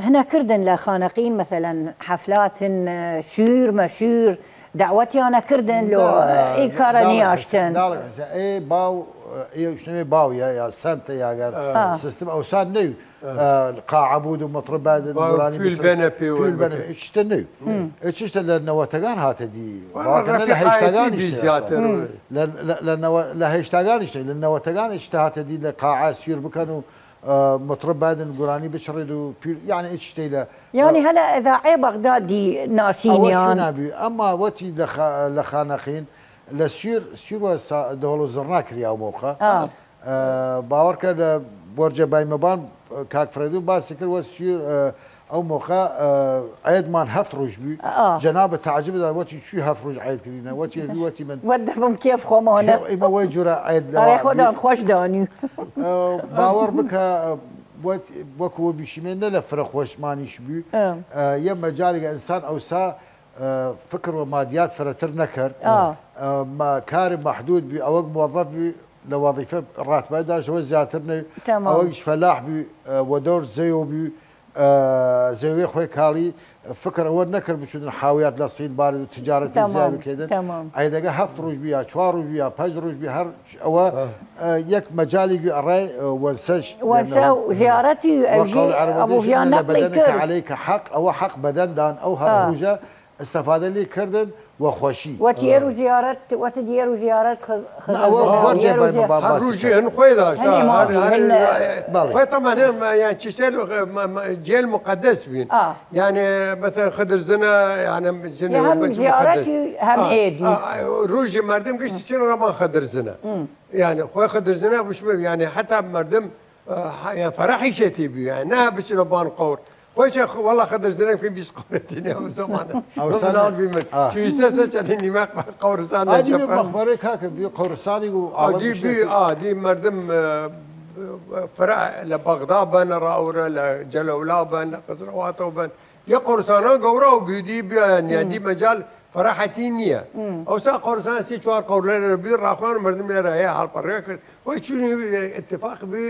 هنە کردن لە خانەقین، مەسەلەن، حەفلاتن، ئە، شوور مەشوور، دەعوەتیانە کردن لۆ، ئە، ئی کارە نیاشتن. داڵگ حەسەن، ئێ باو، ئێ شتەێ باویە یا سەمتە یاگەر ئا. سیستم ئەوسان نەیو. ئە، قاعە بود و مطرب بادن، گورانی پیل بسر. بەنە پێ و پیل بەنە پێ. چشتە نەیو. ئێ چشتە لە نەوەتەگان هاتە دی. وەڵا باوەڕکە نە لە ڕەفیقایەتی هەشتاگان بی ئیشتە زیاتر. ئەسڵەن. لە، لە، لە نەوە-، لە هەشتاگان ئیشتە، لە نەوەتەگان ئیشتە هاتە دی لە قاعە سویر بکەن و، ئە، مطرب بادن گورانی بچڕید و پیر، یعنی، ئێ چشتەی لە، یعنی، ئە، هەلە ئەداعێ بەغدادی ئەوە ناسینیان. شونا بی. ئەما وەتی لە خا-، لە خانەقین، لە سویر، سویر وە سا-، دەوڵ و زڕنا کریا و موقع. ئا. ئە، باوەڕکە لە بۆرجە بایمەبان، کاک فرێدون باسی کرد، وە سویر، ئە، ئەو موقع، ئە، عەیدمان هەفت ڕوژ بی. ئا. جەنابە تعجب دا، وەتی چوی هەفت ڕوژ عەید کردینە، وەتی، وەتی من وەت دەبم کێف خۆمانە. ئیمە وەی جورە عەید ئەرێ لەوان بی. خۆدان خوەش دانی. ئە، باوەڕ بکە، ئە، وەت-، وەکو وە بیشیمێ نە لە فرە خوەشمانیش بی. ئە. ئە، یە مەجالیگە ئینسان ئەوسا، ئە، فکر وە مادیات فرەتر نەکرد. ئا. ئە، ما کار مەحدود بی، ئەوەک موەظەف بی، لە وەظیفە ڕاتبای داشت، ئەوە زیاتر نەوی. تەمام. ئەوەیش فەلاح بی، ئە، وە دەور زەیو بی، ئە، زەوێ خوەی کاڵی، فکر ئەوە نەکرد بچودن حاویات لە سین بارد و تجارەتی تەمام. زیای بکەیدن. تەمام. عەیدەگە هەفت ڕوژ بی یا چوار ڕوژ بی یا پەنج ڕوژ بی، هەر ئەوە، ئە، یەک مەجالی گوی ئەڕای، ئە، وەنسەش وەنسە لەنەوە. و زیارەتی وە قەول عەرەبی وە ڤیان نەقڵی کرد. عەلەیکە حەق، ئەوە حەق بەدەن دان، ئەو هەفت ئا. ڕوژە ئستەفادە لی کردن وە خوەشی. وەت یەر و زیارەت، وەت یەر و زیارەت خز-، خز-، ئەوە زیارەت، وەرجێ یەر و بایمە زیارەت. بابا هەر ڕوژی هن خوەی داشت. هەنی ئا، ماڵی، هەر، هەر، هەر، بەڵێ. خوەی تەمان هەم، یان چشتێ لو-، مە-، مە-، جێل مقەدەس بین. ئا. یان، مەتەن خدر زنە، یان زنە یە هەم مقەدەس. زیارەتی هەم ئا، ئێدی. ئا، ئا، ڕوژی مەردم گشت چین ڕەبان خدر زنە. یان خوەی خدر زنە بشمە، یان حەتا مەردم ئە، ح-، یا فەرەحیشێتی بی، یا نە بچنە بان قەور. خوەیچە خ-، وەڵا خدر زنەک پێ بیست قەورەتی نیە ئەو زەمانە. ئەو من سانە مناڵ بی من. ئا. چویسە سە چەنین نیمە قەورسان ئا، دی بی نەجەفە. مەخبەرەی کاکە بی قەورسانی و ئا، عاڵەم دی بی، ئیشێتی. ئا، دی مەردم، ئە، فرە لە بەغدا بەن، ڕاورە لە جەلەولا بەن، لە قزرەواتەوە بەن. یە قەورسانان گەورا و بی دی بیان، یا دی مەجال فەرەحەتی نیە. ئەوسا قەورسان سی چوار قەور لێرە بی، ڕاخوان مەردم لێرە هەیە هەڵپەڕێ کرد. خوەی چونی اتفاق بی،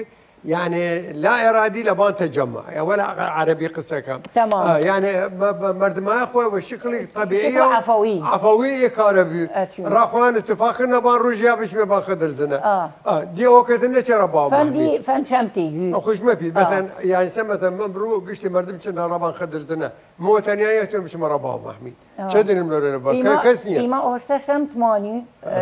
یعنی، لا ئێرادی لە بان تەجەمع، یا وەلا عەرەبی قسەکەم. تەمام. ئا، یعنی، بە، بە مەردمای خوەی وە شکلی طبیعی شکل و عەفەوی. عەفەوی ئێ کارە بی. ئەچوو. ڕاخوان اتفاق نەبان ڕوژیا بشمێ بان خدر زنە. ئا. ئا، دی ئەوکەتن نەچێ ڕە باو فەندی، مەحمید. فەن سەمتی. ئەو خوش مەپی. ئا. بەتەن، یعنی، سە مەتەن من بڕو گشتی مەردم چن ڕەبان خدر زنە. مۆتەنیا یەتۆ بشمە ڕە باو مەحمید. ئا. چە دنم لۆرە لە بەر؟ ئیمە، کە-، کەس نیە. ئیمە ئۆستە سەمتمانی، ئە،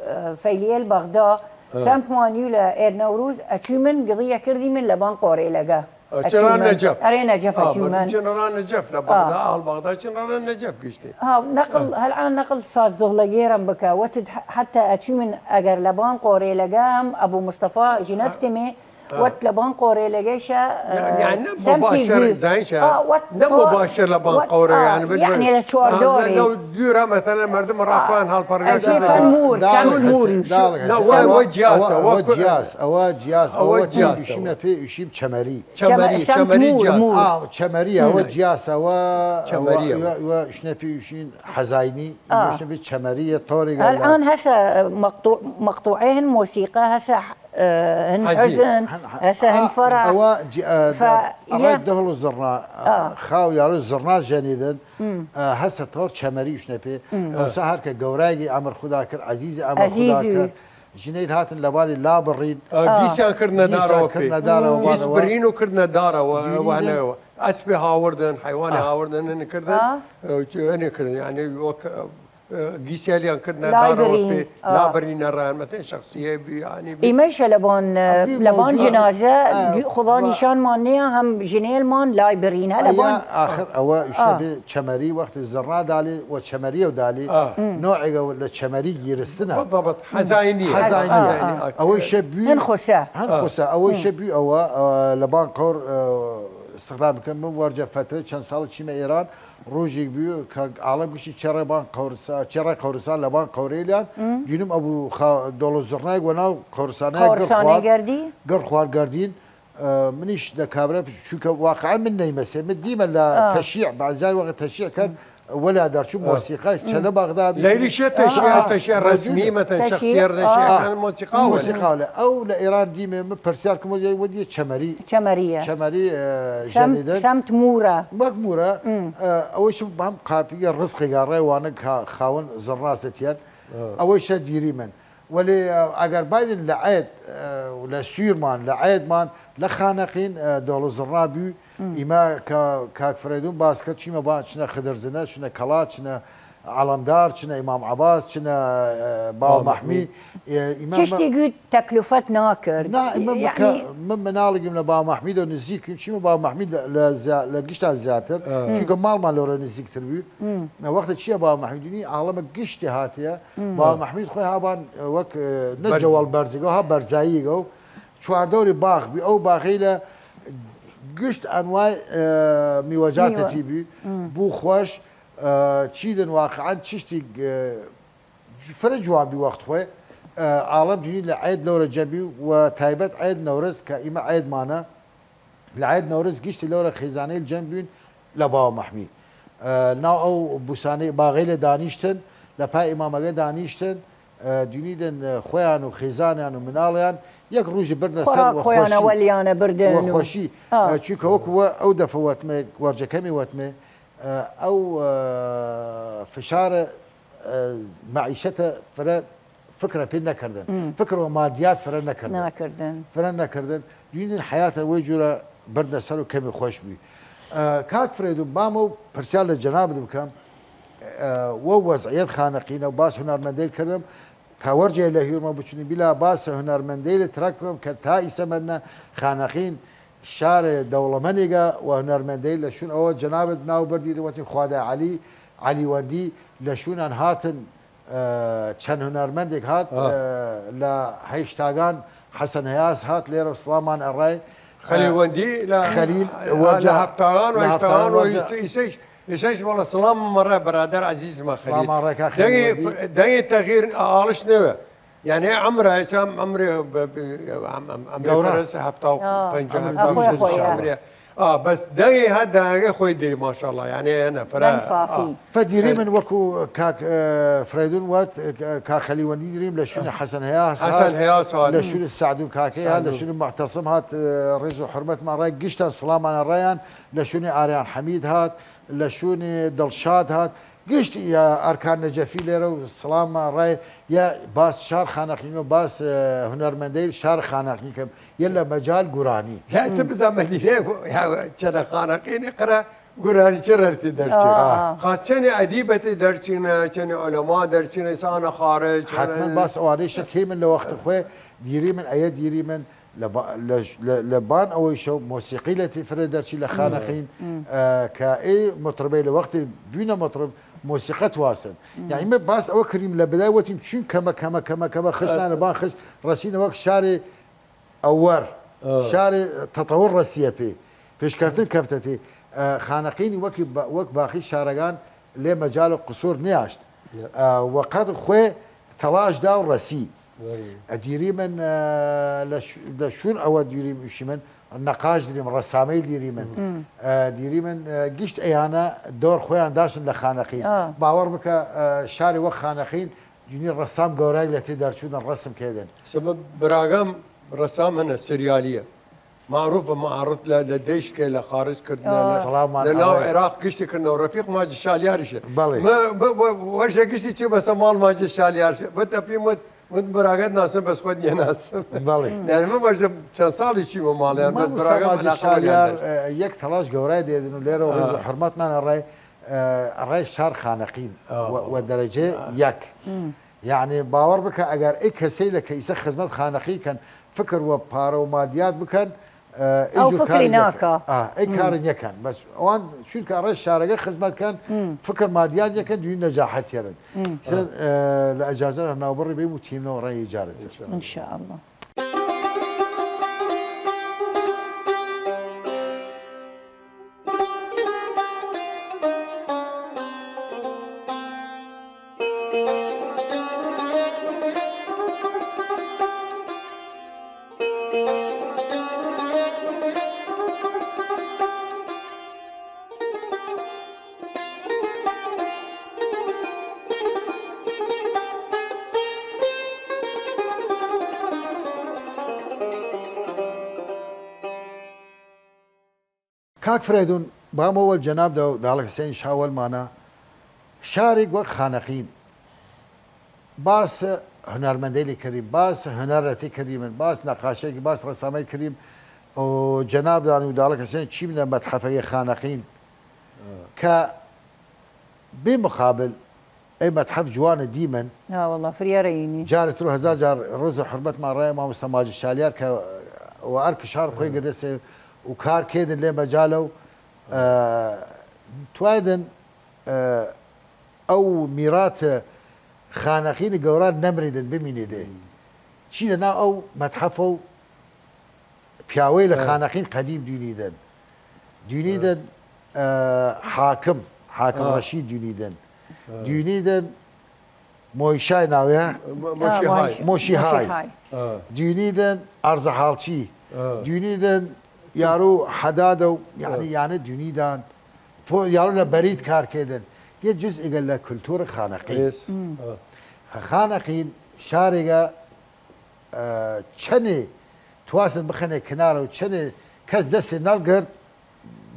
ئە، فەیلیەل بەغدا، ئە. سەمتمانی لە ئێر نەوروز، ئەچوی من گڵیە کردی من لە بان قۆرێلەگە. ئە، ئەچوی چرا من. نەجەف؟ ئەرێ نەجەف ئا، ئەچوی بە من. چن ڕا نەجەف لە ئا. بەغدا، ئەهڵ بەغدا چن ڕا نەجەف گشتی. ها، نەقڵ، ئە. هەلعان نەقڵ ساز دڵە گێرم بکە، وەتد ح-، حەتا ئەچوی من ئەگەر لە بان قۆرێلەگەم، ئەبو مستەفا ژنەفتمێ، وەت لەبان قۆرەێلەگەیشە، یعنی، نە سەمتی مباشر، گوی. زانیشە، ئا، وەت نە مباشر لەبان قۆرە، یعنی، یعنی، لە چواردۆری. لەو دوورە، مەسەلەن، مەردم ڕاخوان هەڵپەڕگەشە. ئەجێ سەم مور، سەم مور. نە، وە، وە جیاسە، وە جیاس، ئەوە جیاس، ئەوە ئەوە جیاس، ئوشیمە پێ، ئوشیم چەمەری. چەمەری، چەمەری جیاس. ئا، چەمەری، ئەوە جیاس، ئەوە، چەمەری، ئەوە، ئەوە. ئوشنە پێ، ئوشین حەزاینی، ئوشنە پێ چەمەری، تۆرێگە لە. الان هەسە مەقتوع-، مەقتوعێ هن مۆسیقا، هەسە ئه، هن حزن، هەسە هن فەرح. ئەوە ئەڕای دەهڵ و زڕنا، خاو یاڵی زڕنا ژەنیدن، ئه، هەسە تۆر چەمەری ئوشنە پێ. ئەوسا هەرکە گەورایگی ئەمر خودا کرد، عەزیزی ئەمر خودا کرد، ژنەیل هاتن لەبانی لا بڕین. ئه، گیسیان کردنە دارەوە پێ. گیس برین و کردنە دارەوە، وانەوە. ئەسپێ هاوردن، حەیوانی هاوردن، هن کردن، ئه، چ-، هن کردن، یعنی، وەک، ئه، گیسیالیان کردنە دارەوە پێ، لا برینە ڕایان، مەتەن شخصیە بی، یعنی بی. ئیمەیشە لەبان، لەبان جنازە، خۆڵا نیشانمان نیە، هەم ژنێلمان لای برینە لەبان. ئاخر ئەوە ئوشتە بێ چەمەری، وەختی زڕنا دالی و چەمەریە و دالی، نۆعێگە لە چەمەری گیرستنە. بالضبط، حەزای نیە. حەزای نیە. ئەوەی شە بوی، هەن خوسە. هەن خوسە، ئەوەی شە بوی ئەوە، ئە، لەبان قەور، ئە، استخدام بکەن، من وەرجە فترە چەند ساڵ چیمە ئێران، ڕوژیگ بوی کە عاڵم گشتی چێڕێ بان قەورسا-، چێڕێ قەورسان لەبان قەورەیلیان، دوینم ئەبوو خا-، دۆڵ و زڕنایگ وەناو قەورسانەیە گڕ خوار، گڕ خوار گردین. ئە، منیش لە کابرا، چونکە واقعا من نەیمەسێ، من دیمە لە تەشیع، بەعزای وەقت تەشیع کەن، وەلا دەرچوو مۆسیقا چەنە بەغدا بی. لەیلی شێ تەشیع، تەشیع ڕەسمی، مەتەن شەخسیە ڕەشیەکان مۆسیقا وەلا. مۆسیقا وەلا. ئەو لە ئێران دیمێ، من پرسیار کم وەدی، وەدی چەمەری. چەمەریە. چەمەری، ئە، ژەنیدن. سەمت مورە. وەک مورە. ئە، ئەوەیش بەم قاپیگە ڕزقێگا ڕێوانە کە خاوەن زڕناسەتیان. ئەوەیشە دیری من. وەلێ، ئە، ئەگەر بایدن لە عەید، ئە، لە سویرمان، لە عەیدمان، لە خانەقین، ئە، دۆڵ و زڕنا بوی، ئیمە کە کاک فرەیدون باس کرد، چیمە با، چنە خدرزنە، چنە کەڵا، چنە عەڵەمدار، چنە ئیمام عەباس، چنە، ئە، باوە مەحمی. ئیمە چشتی گوت تەکلفەت ناکرد. نا، ئیمە من مناڵگیم لە باوە مەحمیدەو نزیکیم، چیمە باوە مەحمید لە، لە زیا-، لە گشتان زیاتر. چونکە ماڵمان لەورە نزیکتر بوی. وەختە چیە باوە مەحمیدونی عاڵەمە گشتی هاتیە. باوە مەحمید خۆی هابان وەک، ئە، نە جەوەڵ بەرزیگەو، ها بەرزاییگەو. چواردەوری باغ بی، ئەو باغەی لە گشت ئەنوای، ئە، میوەجاتەتی بی، بوو خوەش، ئە، چیدن واقعا چشتیگ، ئە، فرە جوان بی وەخت خوەی، ئە، عاڵەم دونی لە عەید لەورە جەبی و تایبەت عەید نەورز کە ئیمە عەیدمانە، لە عەید نەورز گشتی لەورە خیزانەیل جەم بوین لە باوە مەحمی. ئە، ناو ئەو بوسانەی باغەیلە دانیشتن، لە پای ئیمامەگە دانیشتن، ئە، دونیدن، ئە، خوەیان و خیزانیان و مناڵیان یەک ڕوژی بردنە سەر وە خوەشی. وەلیانە بردن و وە خوەشی. ئە، چونکە وەکو وە ئەو دەفە وەتمێ، وەرجەکەمی وەتمێ، ئە، ئەو، ئە، فشارە، ئە، مەعیشەتە فرە فکرە پێ نەکردن. فکر وە مادیات فرە نەکردن. نەکردن. فرە نەکردن. دوینین حیاتە وەی جورە بردە سەر و کەمی خوەش بوی. ئە، کاک فرەیدون بامە و پرسیار لە جەنابت بکەم، ئە، وە وەزعیەت خانەقینە و باس هونەرمەندەیل کردم، تا وەرجەیە لە هیورمە بچونی بیلا باس هونەرمەندەیل ترەک بکەم کە تا ئیسە مەرنە خانەقین شارێ دەوڵەمەنێگە و هونەرمەندەیل لە شون ئەوە جەنابت ناو بردی وەتی خوادە عەلی، عەلی وەندی لە شونان هاتن، ئە، چەن هونەرمەندێک هات، ئە، لە هەیشتاگان حەسەن هەیاس هات لێرە سڵامان ئەڕای. خەلیل وەندی لە، خەلیل لە هەفتاگان و هەیشتاگان و ئیسەیش، ئیسەیش وەڵا سڵام مەڕە بەرادەر عەزیز مە خەلیل. سڵام مەڕە کا خەلیل وەندی. دەنگی تەغییر ئاڵش نەوە. یعنی عمرە، ئیسام عمرێ، ئەم، ئەم، ئەم گەورەس. هەفتا و پەنج، هەفتا و شەش عمرێ. ئا، بەس دەنگی هەر دەنگی خوەی دری، ماشاءالله، یعنی، نەفرە. فە دیری من وەکو کاک، ئە، فرەیدون وەت، ئە، کاک خەلیل وەندی دریم لە شونی حەسەن هەیاس هات، حەسەن هەیاس هات. لە شونی سەعدون کاکەی هات، لە شونی معتەسم هات، ئە، ڕێز و حرمەتمان ڕای گشتان سڵامان ڕایان، لە شونی ئاریان حەمید هات، لە شونی دڵشاد هات، گشت یا ئەرکان نەجەفی لێرە و سڵامان ڕای یا باس شار خانەقین و باس، ئە، هونەرمەندەیل شار خانەقین کەم، یا لە مەجال گورانی. لا، تو بزان مەدینە، یا چەنە خانەقینی قرە گورانی چه رەرتی دەرچێ. خاس چەنی ئەدیبەتی دەرچینە، چەنی علەما دەرچینە، ئسانە خارج. حتما باس ئەوانەی شەکەی من لە وەخت خوێ دیری من، ئەیە دیری من لە با-، لە، لە، لە بان ئەوەی شەو مۆسیقی لە تیفرە دەرچی لە خانەقین، ئە، کە ئەی مطربەی لە وەختی بوینە مطرب مۆسیقە تواسن. یعنی، من باس ئەوە کریم لە بدای وەتیم چون کەمە، کەمە، کەمە، کەمە خشتانە بان خشت ڕەسینە وەک شارێ ئەوەر. شارێ تەتەور رەسیە پێ، پێشکەفتن کەفتە تێ. ئە، خانەقین وەکی با-، وەک باقی شارەگان لێ مەجال و قسوور نیاشت. ئە، وە قەد خوێ تەڵاش دا و رەسی. ئە، دیریمن، ئە، لە ش-، لە شوون ئەوە دیریم ئوشیمن، نەقاش دیریم، رەسامەیل دیریمن. ئە، دیریمن، ئە، گشت ئەیانە دەور خوێان داشن لە خانەقین. باوەڕ بکە، ئە، شارێ وەک خانەقین دینی رەسام گەورایگ لە تێ دەرچوودن رەسم کەێدن. سەبەب براگەم رەسام هەنە سریالیە. معروفە معارض لە، لە دەیشت کە لە خارج کردنە، لە، سڵاومان لە ناو ئەوەیە. عێراق گشتی کردنەوە. رەفیق ماجی شالیاریشە. بەڵێ. مە، مە، مە، وەرژە گشتی چی بەسە ماڵ ماجی شالیاریشە. بە تەپی مت، مت براگەت ناسم بەس خۆت نیە ناسم. بەڵێ. یعنی من وەرژە چەند ساڵی چی بە ماڵیان، بەس مامۆستا براگەم ماجی علاقە وەلیان شالیار، داشت. ئە، یەک تەڵاش گەورای دێدن و لێرە ڕێز و حرمەتمان ئەڕای، ئە، ئەڕای شار خانەقین و، و دەرەجێ یەک. یەعنی باوەڕ بکە ئەگەر ئەی کەسەیلە کە ئیسە خزمەت خانەقی کەن فکر وە پارە و مادیات بکەن، ئە، ئەو ئیجور فکری کاری نەکەن. ناکا. ئا، ئەی کاری نەکەن. بەس ئەوان چونکە ئەڕێ شارەگە خزمەت کەن، فکر مادیات نەکەن، دوینی نەجاحەت یەرن. سەر، ئە، لە ئەجازە ناوبڕی بیم و تیمنەوە ڕێی جارێت. ان شاء الله. کاک فرەیدوون، بامەوەل جەنابدە و داڵگ حسێن شاوەلمانە، شاریگ وەک خانەقین باس هونەرمەندەیلی کەریم، باس هونەرەتی کەریمن، باس نەقاشەیل، باس ڕەسامەیل کەریم، و جەنابدان و داڵگ حسێن چیمنە مەتحەفەگەی خانەقین کە بی مقابل ئەی مەتحەف جوانە دیمن. ها والله، فریارە ئینی. جارێ تر و هەزار جار ڕێز و حرمەتمان ڕای مامۆستا ماجد شالیار کە وە ئەرک شار خوەی گردەسێ و کار کەێدن لێ مەجالە و، ئە، توایدن، ئە، ئەو میراتە خانەقین گەوران نەمریدن بمینێدێ. چی لە ناو ئەو مەتحەفە و پیاوەیلە خانەقین قەدیم دوینیدن. دوینیدن، ئە، حاکم، حاکم ڕەشید دوینیدن. دوینیدن مۆیشای ناوێ؟ مۆشی های. مۆشی های. دوینیدن ئەرزە حاڵچی. دوینیدن یارو حەدادە و، یعنی، یانە دوینیدان. پۆ-، یارو لە بەرید کار کەێدن. یە جزئیگە لە کولتور خانەقین. خانەقین شارێگە، ئە، چەنێ تواستن بخەنێ کنارە و چەنێ کەس دەسێ نەڵگرد،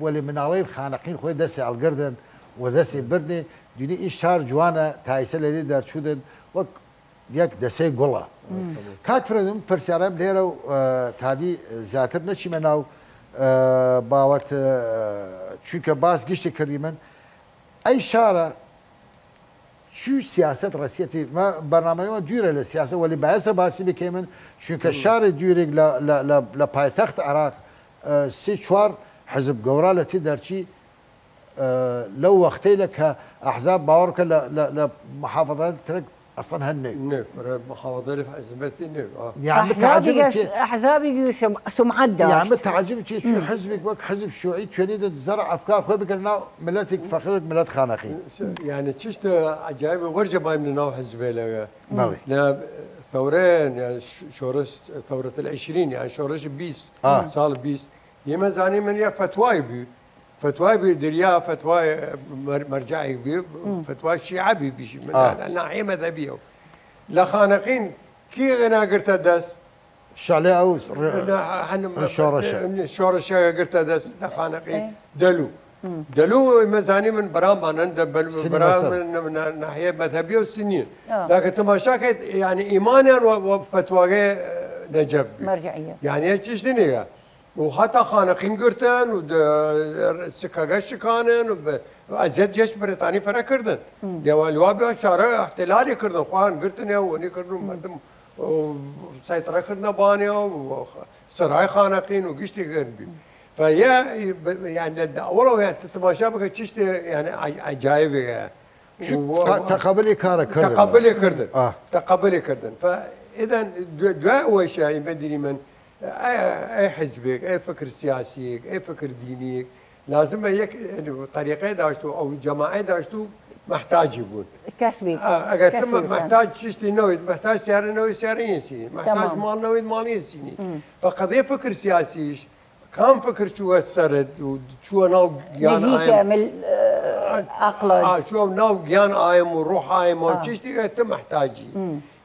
وەلی مناڵەیل خانەقین خوەی دەسێ ئەڵگردن و دەسێ بردنێ. دوینی ئی شار جوانە تا ئیسە لەلی دەرچوودن وەک یەک دەسەی گوڵە. کاک فرەیدوون، پرسیارم لێرە و، ئە، تادی زیاتر نەچیمە ناو، ئە، باوەت، ئە، چونکە باس گشتی کردیمن، ئەی شارە چوی سیاسەت ڕەسیەتی؟ مە بەرنامەی مە دویرە لە سیاسەت، وەلی بایەسە باسی بکەیمن، چونکە شارێ دویرێک لە، لە، لە، لە پایتەخت عراق، ئە، سی چوار حزب گەورا لە تی دەرچی، ئە، لەو وەختەیلە کە ئەحزاب باوەڕ کە لە، لە، لە محافظات ترک ئەسڵەن هەن نێ. نێ، محافظات حزبەتی نێ. یعنی ئەحزابی تعجب گەش-، ئەحزابی گەش سم-، سمعەت داشت. یعنی تعجب چی؟ چون حزبێک وەک حزب شیوعی توێنیدە زەرع ئەفکار خوەی بکرد ناو ملەتێک فەقیرێک ملەت خانەقی. یعنی چشتە عجایبە وەرجە بایم لە ناو حزبێ لەوێ. بەڵێ. لە ثورەیان، یعنی ش-، شۆرش، ثورەت العشرین، یعنی شۆرش بیست، ساڵ بیست. ئێمە زانیمن یە فتوای بی، فتوای بی دریا، فتوای مەر-، مەرجعێک بی، فتوای شیعە بی بیشی، من ناحیە مەذهبیە. لە خانەقین کی ئێنا گرتە دەس؟ شاڵێ ئەو ڕ-، شۆڕشە. شۆڕشە گرتە دەس لە خانەقین. دەلو. دەلو ئێمە زانیمن برامانن، دە بەل-، سنی برام مەسەب. نە-، نە-، ناحیە مەذهبیە و سنیە. لەکە تماشا کەیت، یعنی ئیمانیان وە، وە فتواگەی نەجەف بی. مەرجعیە. یعنی هیچ چیش نیە. و هەتا خانەقین گرتن و د-، سکەگە شکانن و ب-، ئەزیەت جێش بریتانی فرە کردن. لێوان لوا بێ شارە احتلالی کردن، خوان گرتنێ و ونی کردن و مردم و سەیطرە کردنە بانێ و خ-، سرای خانەقین و گشتی گرن بی. فە یە، ب-، یعنی لە ئەوڵەوە یان تماشا بکە چشتێ، یعنی عج-، عجایبێ. چ-، و-، تە-، تەقەبەلی کارە کردن. تەقەبەلی کردن. تەقەبەلی کردن. فە ئیدەن دو-، دوای ئەوەیشە ئیمە دیریمن ئەی حزبێگ، ئەی فکر سیاسیێگ، ئەی فکر دینیێگ، لازمە یەک طەریقەێ داشتوو، ئەو جەماعەێ داشتوو، مەحتاجی بوون. کەس بێ، ئەگەر تە مەحتاج چشتی نەوید، مەحتاج سیارە نەوید، سیارە نیەسینی، مەحتاج ماڵ نەوید، ماڵ نیەسینی. فەقەت یە فکر سیاسیش، کام فکر چووە سەرد و چووە ناو گیان ئایم، ئەقڵ، چووە ناو گیان ئایم و ڕوح ئایم و چشتی تە مەحتاجی.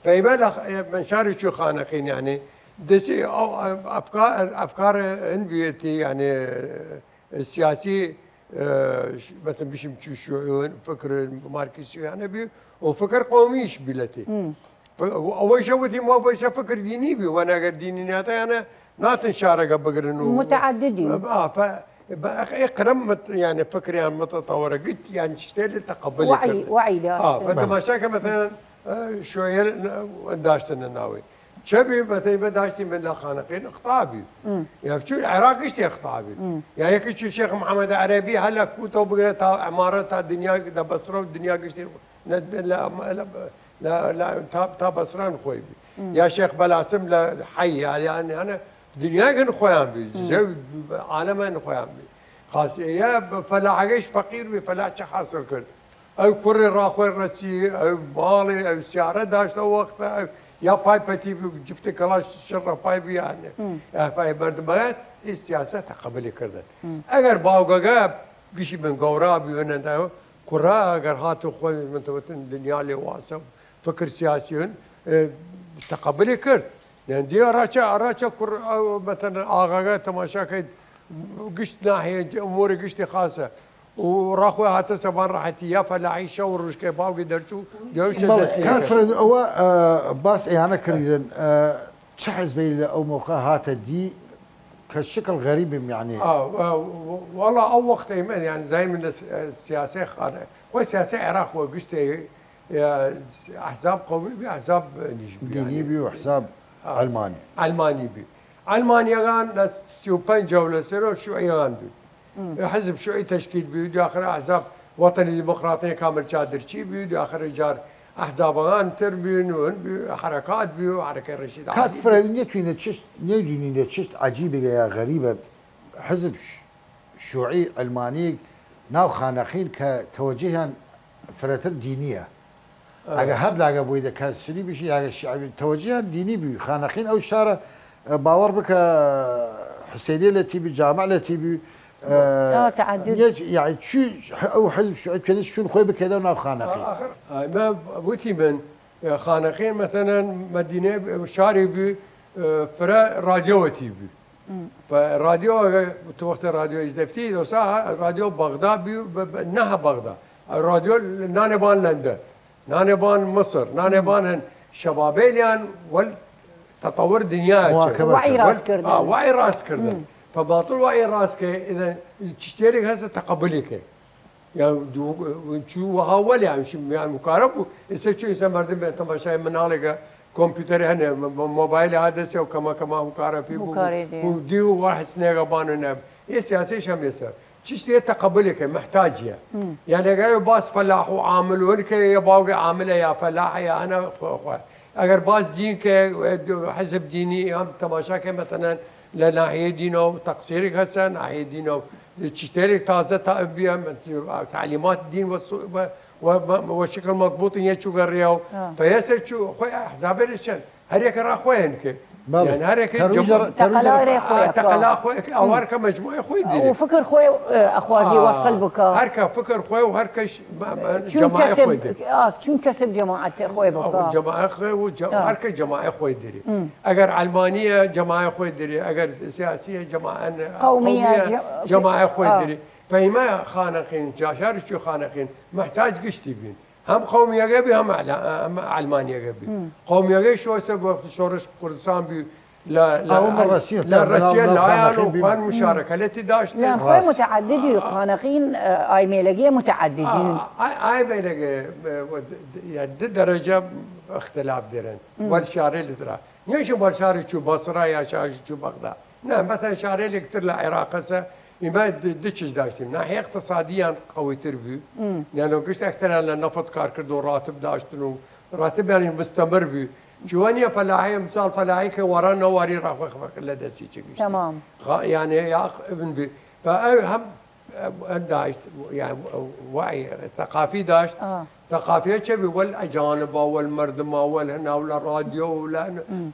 فەیمە لە من شاری چوو خانەقین، یانێ دەسی ئەو ئەفکار، ئەفکار هن بویەتی، یانێ سیاسی، مەسەن بشیم چوو شیوعی، فکر مارکسیانە بی و فکر قومیش بیلەتی. ئەوەیشە وتی ما بەشە فکر دینی بی، وەنە ئەگەر دینی ناتە یانە ناتن شارەگە بگرن و متعددی. ئا، فە، بە ئەخ-، ئێ قرم مت-، یانێ فکریان متطورە گت، یان چشتێ لە تقبلی وعی، کردن. وعی دا. ئا، فە تماشا کە مەسەن، ئە، شوێر داشتنە ناوی. چە بی بەتەی بە داشتی من لە خانەقین قوتابی. یا چون عراق گشتی قوتابی. یا یەکی چون شێخ محمد عربی هەلە کوتەو بگرە تا عمارە تا دنیا دە بەسرە و دنیا گشتی لە، لە، لە، لە، لە، تا، تا بەسران خۆی بی. یا شێخ بەلاسم لە حەی، یانێ هەنە دنیا گن خۆیان بی، زەو عالەمە گن خۆیان بی. خاس یا فەلاحەگەیش فەقیر بی، فەلاح چە حاصل کرد؟ ئەو کوڕێ ڕاخوەی ڕەسی، ئەو ماڵێ، ئەو سیارە داشت ئەو وەختە، ئەو یا پای پەتی بی، جفت کەڵاش شڕە پای بی، یانێ. یا پای مەردمەگە ئی سیاسەت تەقەبلی کردن. ئەگەر باوگەگە گشی من گەورا بی، وەنە دا کوڕا ئەگەر هاتو خۆی من تەوتن دنیا لێ واسە، فکر سیاسی هن، ئێ، تەقەبلی کرد. یان دی ئەڕاچە، ئەڕاچە کوڕ، ئەو، مەتەن ئاغاگە تەماشا کەید، گشت ناحیە، ئموری گشتی خاسە. و ڕاخوە هاتە سەبان ڕەحەتی، یا فەلاحی شەو ڕوژکەی باوگی دەرچوو، یا چە بەڵێ، دەستی کاک کرد. فرەد، ئەوە، ئە، باس ئەیانە کردن، ئە، چه حزبەی لە ئەو مەوقە هاتە دی کە شکل غەریبم، یعنی. ئا، ئا، وەڵا ئەو وەختەی من، یعنی، زای من لە س-، سیاسەی خانە، خۆی سیاسەی عێراق وە گشتەی، ئە، ئەحزاب قەومی بی، ئەحزاب نیش بی، دینی یعنی. بی و ئەحزاب ئا، ئەلمانی. ئەلمانی بی. ئەلمانیەگان لە سی و پەنج و لە سەر و شیوعیەگان بی. حزب شیوعی تشکیل بی، دو آخر ئەحزاب وەتەنی دیموکراتەی کامل چادرچی بی، دو آخر جار ئەحزابەگان تر بین و هن بی، حرەکات بی و حرەکەی ڕەشید کاک عەلی بی. فرەد، نێتوینە چشت، نێدوینە چشت عەجیبێگە یا غەریبە. حزب ش-، شیوعی ئەلمانی ناو خانەقین کە تەوەجهیان فرەتر دینیە. ئەگە هەر لاگە بووی دە کە سنی بیشی، ئەگە شیعە بی، تەوەجیان دینی بی. خانەقین ئەو شارە، ئە، باوەڕ بکە، حسینیە لە تیبی، جامع لە تیبی، ئە، ئا، تەعەدود. یەک، یعنی، چی، ئەو حزب شوعی توێنست شون خۆی بکەێدە ناو خانەقین. ئا، ئەمە وتی من، ئە، خانەقین، مەسەلەن، مەدینە، شاری بی، ئە، فرە رادیۆ وەتی بی. فە رادیۆ، ئەگە تو وەختە رادیۆ ئیش دەفتی، دەوسا رادیۆ بەغدا بی، بە، بە، نەها بەغدا. رادیۆ نانێ بان لەندەن. نانێ بان مصر، نانێ بان هن شەبابەیلیان وەل تەتەور دنیا چێ. وەعی راس کردن. ئا، وەعی راس کردن. فە باطل وەعی راس کە ئیدە چشتێلیک هەسە تەقەبولی کە. یا دو-، چو وەها وەلی هەمشی میان هوکارە بو. ئیسە چو ئیسە مەردم بێ تەماشای مناڵێگە کۆمپیوتەر هەنێ، م-، م-، مۆبایل ها دەسێ و کەمە کەمە هوکارە پی بو. هوکارێ دێ. و دی و وە حسنێگە بان و نەم. ئێ سیاسیش هەم ئێسە. چشتێ تەقەبولی کە، محتاجیە. یعنی ئەگەر باس فەلاح و عامل و هەر کە یە باوگە عاملە یا فەلاح یا هەنە خۆ، خۆ. ئەگەر باس دین کە، حزب دینی هەم تەماشا کە مەسەلەن لە ناحیە دینە و تەقسیرێک هەسە، ناحیە دینە و چشتێک تازە تا-، بیە، تعلیمات دین و سو-، و، و، و، و شکل مضبوط یە چوگە ڕێ و فەیەسە چو، خۆی ئەحزابێ چەن. هەر یەکە ڕاخوەیەن کە. بەڵێ. یعنی هەر یەکە تەرویجە، جەم-، تەرویجە تەقەلا ڕێ خۆی تەقەلا خۆی، ئەوار کە مەجموعی خۆی دێ. و فکر خۆی، ئە، ئەخوازی وەسل بکا. هەر کە فکر خۆی و هەر کەش، چون جەماعەت کەسب، خۆی دێ. ئا، چون کەسب جەماعەت خۆی بکا. جەماعەت خۆی و جە-، هەر کە جەماعەت خۆی دێ. ئەگەر ئەلمانیە، جەماعەت خۆی دێ. ئەگەر سیاسیە، جەماعەت قەومیە، قەومیە، جە-، جەماعەت خۆی دێ. فەیمە خانەقین، جاشار چو خانەقین، محتاج گشتی بین. هەم قەومیەگە بی، هەم ئەعلا-، هەم ئەلمانیەگە بی. قەومیەگەی شۆسە وەخت شۆڕش کوردستان بی، لە، لە، ئاو مە ڕەسیە، لە ڕەسیە لایەن و خوان مشارەکە لەتی داشتن. لە خوێ متعددی و خانەقین، ئە، ئایمێلەگێ متعددین. ئا-، ئا-، ئایمێلەگە، ئە، وە د-، د-، یا دە دەرەجە اختلاف دێرن. وەل شارێ لترا. نیەشم وەل شاری چو بەسرا یا شاری چو بەغدا. نە، مەسەلەن شارێلیگ تر لە عێراق هەسە، ئیمە د-، دچش داشتیم. ناحیە اقتصادیان قویتر بی. یانو گشت ئەکتەران لە نەفت کار کرد و راتب داشتن و راتب یانی مستمر بی. جوانیە فەلاحی، مثال فەلاحی کە وەڕا نەواری ڕاخوە خەفەق لە دەسی چ گشتی. تمام. غا-، یعنی یا ابن بی. فە ئەو هەم، ئە، داشت، یعنی وعی ثقافی داشت. ئا. ثقافیە چە بی؟ وەل ئەجانبا، وەل مردما، وەل هەناو لە رادیۆ و لە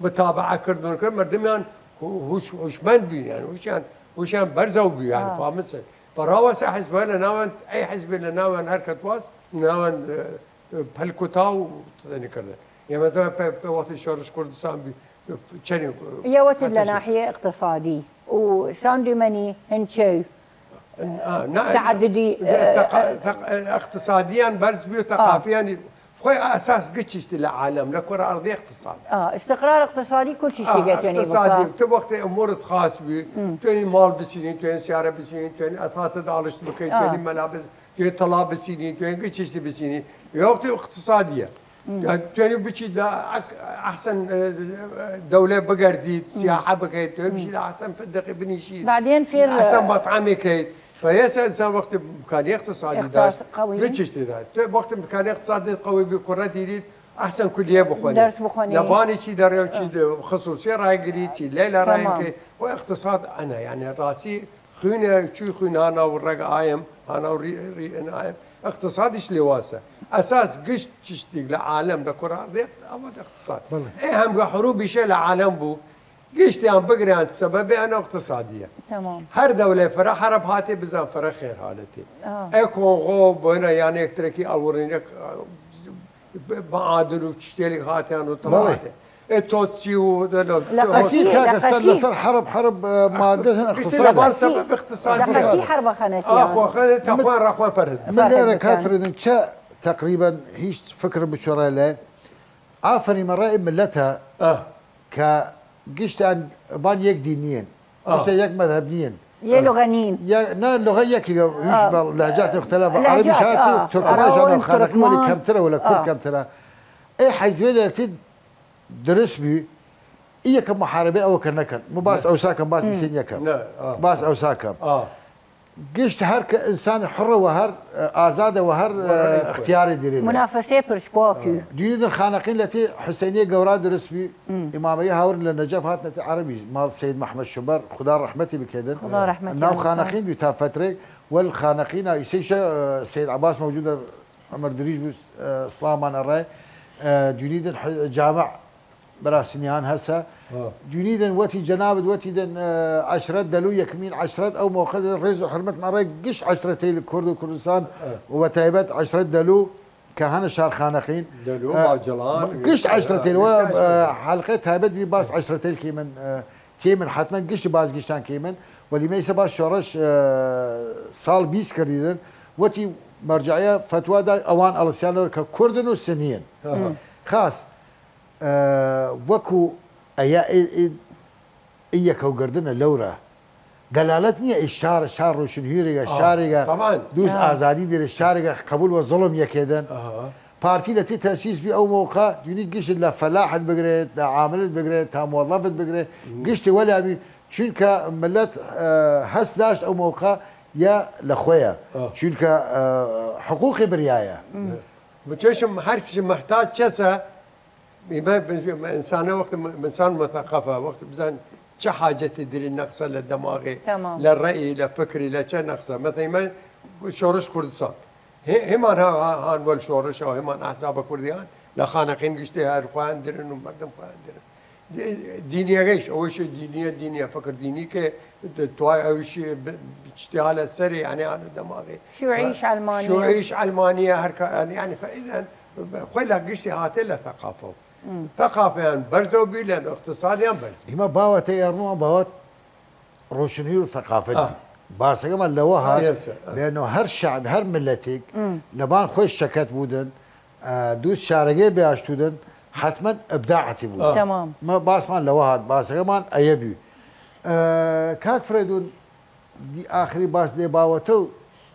متابعە کردن کرد، مردمیان هو-، هوش-، هوشمەند بی، یعنی هوشیان، هوشیان بەرزەو بی، یعنی ئا. فامسن. فراوەسە حزبە لە ناوەن، ئەی حزبی لە ناوەن هەرکەت واس، ناوەن، ئە، پەلکوتا و تنی کردن. یە مەسەلەن پێ، پێ وەختی شۆڕش کوردستان بی، چەنی، یەوەتد لە ناحیە ئقتسادی و ساندی مەنی هنچەی ئا، نا، تعددی، تەق-، ئە، تەق-، ئقتسادیان بەرز بی و ئا. تەقافیان خوی ئەساس گچشتی لە عالم، لە کورە ئەرضی ئقتساد. ئا، استقرار ئقتسادی کل چیشتی ئا، گەتیانی ئقتسادی، بکا. تو وەختی ئمورت خاص بی، توێنی ماڵ بسینی، توێن سیارە بسینی، توێن ئەتاتە داڵشت بکەی، ئا. توێنی مەلابس، توێن تەڵا بسینی، توێن گچشتی بسینی. یە وەختی ئقتسادیە. یان توێنی بچی لە ئەک-، ئەحسن، ئە، دەولە بگەردیت، سیاحە بکەیت، توێن بچی لە ئەحسن فندقی بنیشی. بعدین فێر، ئەحسن مەطعەمی کەیت. فەیەسە ئنسان وەختی ئمکانی ئقتسادی داشت، قوی. گچشتی داشت. تو وەختی ئمکانی ئقتسادی قوی بی کورە دیریت، ئەحسن کلیە بخوەنی. دەرس بخوەنی. لە بانی چی دەڕێ و چی ئا. دە-، خصوصی ڕایگری، چی لەیلا تمام. ڕایگری. و ئقتساد ئەنە، یعنی ڕاستی خوینە، چوی خوین هانا و ڕەگ ئایم، هانا و ری، ری ئن ئایم. ئقتسادیش لێواسە. ئەساس گشت چشتیگ لە عالم لە کورە ئەرضی ئەوە ئقتساد. بەڵێ. ئێ هەمگە حروبیشە لە عالم بو. گشتیان بگریان سەبەبی ئەنە ئقتسادیە. تمام. هەر دەولەی فرە حەرب هاتێ بزان فرە خێر حالەتی. ئا. ئێ کۆنغۆ بۆینە یانە یەکترەکی ئەڵوڕینە، ئە، بە عادل و چشتێلی هاتیان و بەڵێ. تەڵاتێ. ئێ تۆتسی و دە-، دە-، لە تۆ-، قەسی، ئەکید لە کاکە سەر قەسی. لەسەر حەرب، حەرب، ئە، مادە هن قەسی ئقتسادە. لەبان سەبەب ئقتسادی. لە قەسی حەرب خەنەتی. ئا، خۆ خەنە تەخوان ڕەخوان پەرد. من لێرە کاتفریدن چە تەقریبەن هیچ فکرم بچۆڕە لە ئافەری مەڕای ملەتە ئا. کە گشتان بان یەک دین نیین. ئا. گشتە یەک مەذهب نیین. یە لغە نین. یا، نا، لغە یەکی، هیچ ئا. بە لەهجات مختلف، لەهجات، عەرەبی شات، ئا. تورکمان ئەو شان خانەکە وەلی تورکمان. کەمترە، وەلە کورد ئا. کەمترە. ئەی حەیزوێ لەتی درست بی، ئی یەکە محاربە ئەوە کە نەکەن. مو باس ئەوسا کەم، باس ئیسین یەکەم. نە، ئا. باس ئەوسا کەم. ئا. گشت هەر کە ئنسان حڕە وە هەر، ئازادە وە هەر، وە هەر ئختیاری دیرێ. منافسەی پرش پاکی. دوینیدن خانەقین لەتی حسینیە گەورا درست بی، ئیمامەی هاورن لە نەجەف هاتنەتی عەرەبی، ماڵ سید محمد شوبەر، خدا ڕەحمەتی بکەیدن. خدا ڕەحمەتی ناو خانەقین بی تا فترێک، وەل خانەقین ئیسەیشە، ئە، سید عباس موجود عمر دریش بو، ئە، سڵامان ئەڕای، ئە، دوینیدن ح-، جامع براسنیان هەسە. ئا. دوینیدن وەتی جەنابت وەتیدن، ئە، عەشرەت دەلو یەکمین عەشرەت ئەو مۆقە ڕێز و حرمەت مەڕێ گشت عەشرەتەیل کورد و کوردستان و بە تایبەت عەشرەت دەلو کە هەنە شار خانەقین. دەلو، ئە، باجەڵان، گشت ئە، عەشرەتەیل وە، گشت ئە، عەشرەتەیل. حەلقەی تایبەت بی باس ئە. عەشرەتەیل کەیمن، ئە، تیمن حتمەن گشت باز گشتان کەیمن. وەلی مەیسە باس شۆڕش، ئە، ساڵ بیست کردیدن. وەتی مەرجعیە فتوا دا ئەوان ئەڵسیان لەوەر کە کوردن و سنیین. ئەها. خاس، ئە، وەکو ئەیا ئێ، ئێ، ئێ یەکەوگردنە لەورە. دەلالەت نییە ئێ شار، شار ڕۆشنهویرێگە، ئا، شارێگە تەمان. دووس ئا. ئازادی دێرێ، شارێگە قبول وە زوڵم یەکێدن. ئەها. پارتی لەتی تەسیس بی ئەو مۆقە، دوینی گشت لە فەلاحت بگرێت، لە عاملت بگرێت، تا موەڵەفت بگرێت، گشتی وەلا بی، چونکە ملەت، ئە، هەست داشت ئەو مۆقە یا لە خوەیە. ئا. چونکە، ئە، حقوقی بریایە. بچێشم هەر کچ محتاج چەسە، ئیمە بنج-، ئنسانە وەخت م-، ئنسان مثقفە، وەخت بزان چە حاجەتی دری نەقسە لە دەماغی، تەمام. لە ڕەئی، لە فکری، لە چە نەقسە. مەسەلەن ئیمە شۆڕش کوردستان. هێ-، هێمان ها-، ها-، هان وەل شۆڕشەوە، هێمان ئەحزابە کوردیان لە خانەقین گشتی هەر خوان درن و مردم خوان درن. دی-، دینیەگەیش، ئەوەیش دینیە، دینیە، فکر دینی کە توای ئەویش ب-، بچتیا لە سەری، یعنی، هان دەماغی. شیوعیش ئەلمانیە. شیوعیش ئەلمانیە، هەر کە، یعنی، فەئیدەن، خوەی لە گشتی هاتێ لە ثقافەو. ثقافەیان بەرزەو بی، لە ئقتصادیان بەرز بی. ئیمە باوەتە ئێڕنوان باوەت ڕۆشنهویر و ثقافەت ئا. بی. باسەگەمان لەوە هات، ئا، یەسە، ئا. لەنۆ هەر شعب، هەر ملەتێک لەبان خوەی شەکەت بودن، ئە، دووس شارەگەی بیاشتودن، حتمەن ئبداعەتی بودن. ئا. تەمام. مە باسمان لەوە هات، باسەگەمان ئەیە بی. ئە، کاک فرەیدون، دی ئاخری باس لێ باوەتە و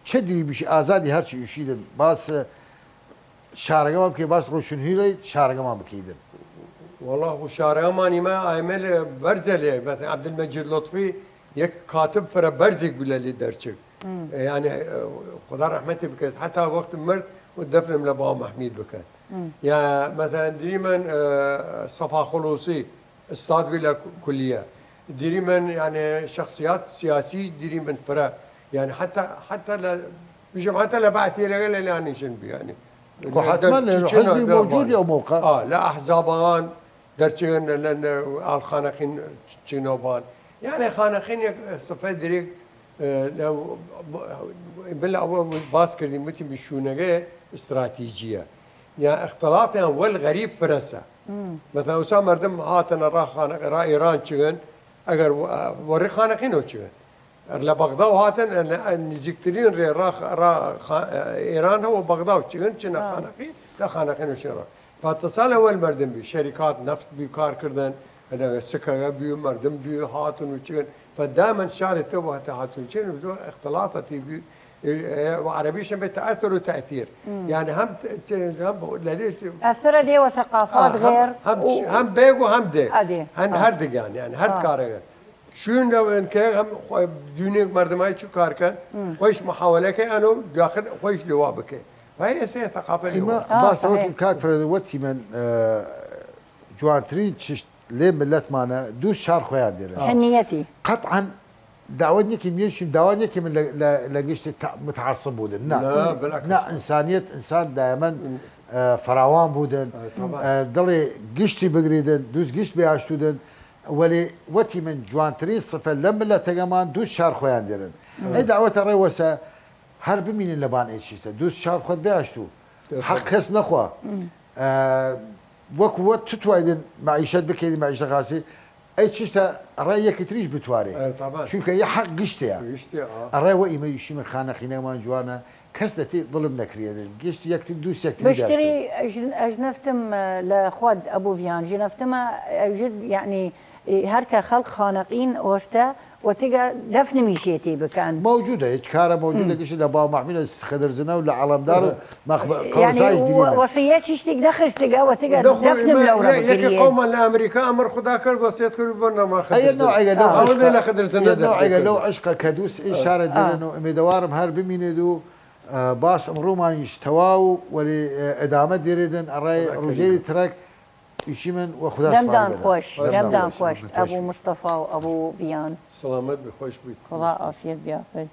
چە دری بشی ئازادی هەرچی وشیدن. باس، ئە، شارەگەمان بکەی، باس ڕۆشنهویرەی شارەگەمان بکەیدن. وەڵا خو شارەگەمان ئیمە ئایمە لە بەرزە لێ، مەسەلەن عەبدولمەجید لوتفی یەک کاتب فرە بەرزێک بو لە لێ دەرچگ. یعنی، ئە، خودا ڕەحمەتی بکەێت، حتا وەخت مرد و دەفنم لە باو مەحمید بکەن. یا مەسەلەن دریمن سەفا خولوسی استاد بی لە کولیە، دریمن یانی شخصیات سیاسی دریمن فرە، یانی حتی حتی لە بژم حتی لە بعثیە لەگە لە لانیشن بی یانی. خو حتما لە حزبی موجود یا موقع. آه، لە احزابان درچگن، لە ئالخانەقین چنۆبان، یانی خانەقین یک صفە دریک لە بلا ئەوە باس کردیم وتی بشوونەگە استراتیجیە یا اختلاطیان وەل غەریب فرەسە. مەسەلەن ئوسا مەردم هاتنە ڕا خانەقین ڕا ئێران چگن، ئەگەر وەڕی خانەقینەوە چگن، لە بەغدا و هاتن نزیکترین ڕێ ڕا ئێران هەوە بەغدا و چگن چنە خانەقین تا خانەقین و شێڕە. فاتەسا لە وەل مەردم بی شەریکات نەفت بی کار کردن، سکەگە بی و مەردم بی هاتن و چگن، فدامن شارێ تە وە هەتا هاتن چێن و اختلاطەتی بی و عەرەبیشن بێ تەئەثر و تەئثیر. یانی هەم هەم لەێ ئەثرە دێ وە ثقافات غێر هەم بێگ و هەم دێ هەن هەر دگان یان هەر کارەگەن. چون لەوێن کە هەم دونێک مەردمای چو کارکەن خۆش محاولەکە ئەنۆ داخل خۆش لێوا بکە. فای ئێسێ ثقافە ئیمە لێوا. باسەوەتیم کاک فرەد وەتی من جوانترین چشت لێ ملەتمانە دوو شار خۆیان دێرن. هەنیەتی. قەتعەن داوت نیەکیم یەشیم داوا نیەکیم لە گشت متعصب بودن، نا. نا، ئینسانیەت، ئینسان دایەمەن فراوان بودن. دڵێ گشتی بگریدن، دووز گشت بیاشتودن. وەلێ وەتی من جوانترین سفە لە ملەتەگەمان دوو شار خۆیان دێرن. ئەی داوەتە ڕێ وەسە هەر بمینن لە بان ئەی چیشتە دوو شار خۆت بیاشتو. حەق کەس نەخوا. وەک وە تو توایدن معیشەت بکەیت، معیشە خاسی، ئەی چشتە ڕای یەکی تریش بتوارێ. چونکە یە حەق گشتەیە. ئەڕای وە ئیمە یوشیمە خانەخینەمان جوانە، کەس لە تی ظلم نەکریەێ، گشت یەکتر دووس یەکتر. بشتری ئەژنەفتم لە خواد ئەبوو ڤیان ژنەفتمە ئەژد یعنی هەر کە خەڵق خانەقین ئۆستە وەتگە دەف نمیشێتی بکەن. مەوجودە، هیچ کارە مەوجودە گشت لە باو مەحمینە خەدرزنە و لە عەڵەمدار و مەخبەر قەوسایش دیرینە. وەسیە چیشتیک نەخستگە وەتگە دەفنم لەورە بگریە. قەومان لە ئەمریکا ئەمر خودا کرد وەسیەت کرد بۆ نەما خەدرزنە. ئەوەندە لە خەدرزنە دەفنە. لەو عشقە کە دووس ئیشارە دیرن و ئمیدەوارم هەر بمینێد و باس ئمڕوومانیش تەواو وەلی ئەدامە دێرێدن ئەڕای ڕوژێری ترەک. ئیشی من وە خودا دەمدان خۆش. دەمدان خۆش ئەبوو مستەفا و ئەبوو ڤیان. سڵامەت بی، خۆش بوویت. خودا ئافیەت بیافەت.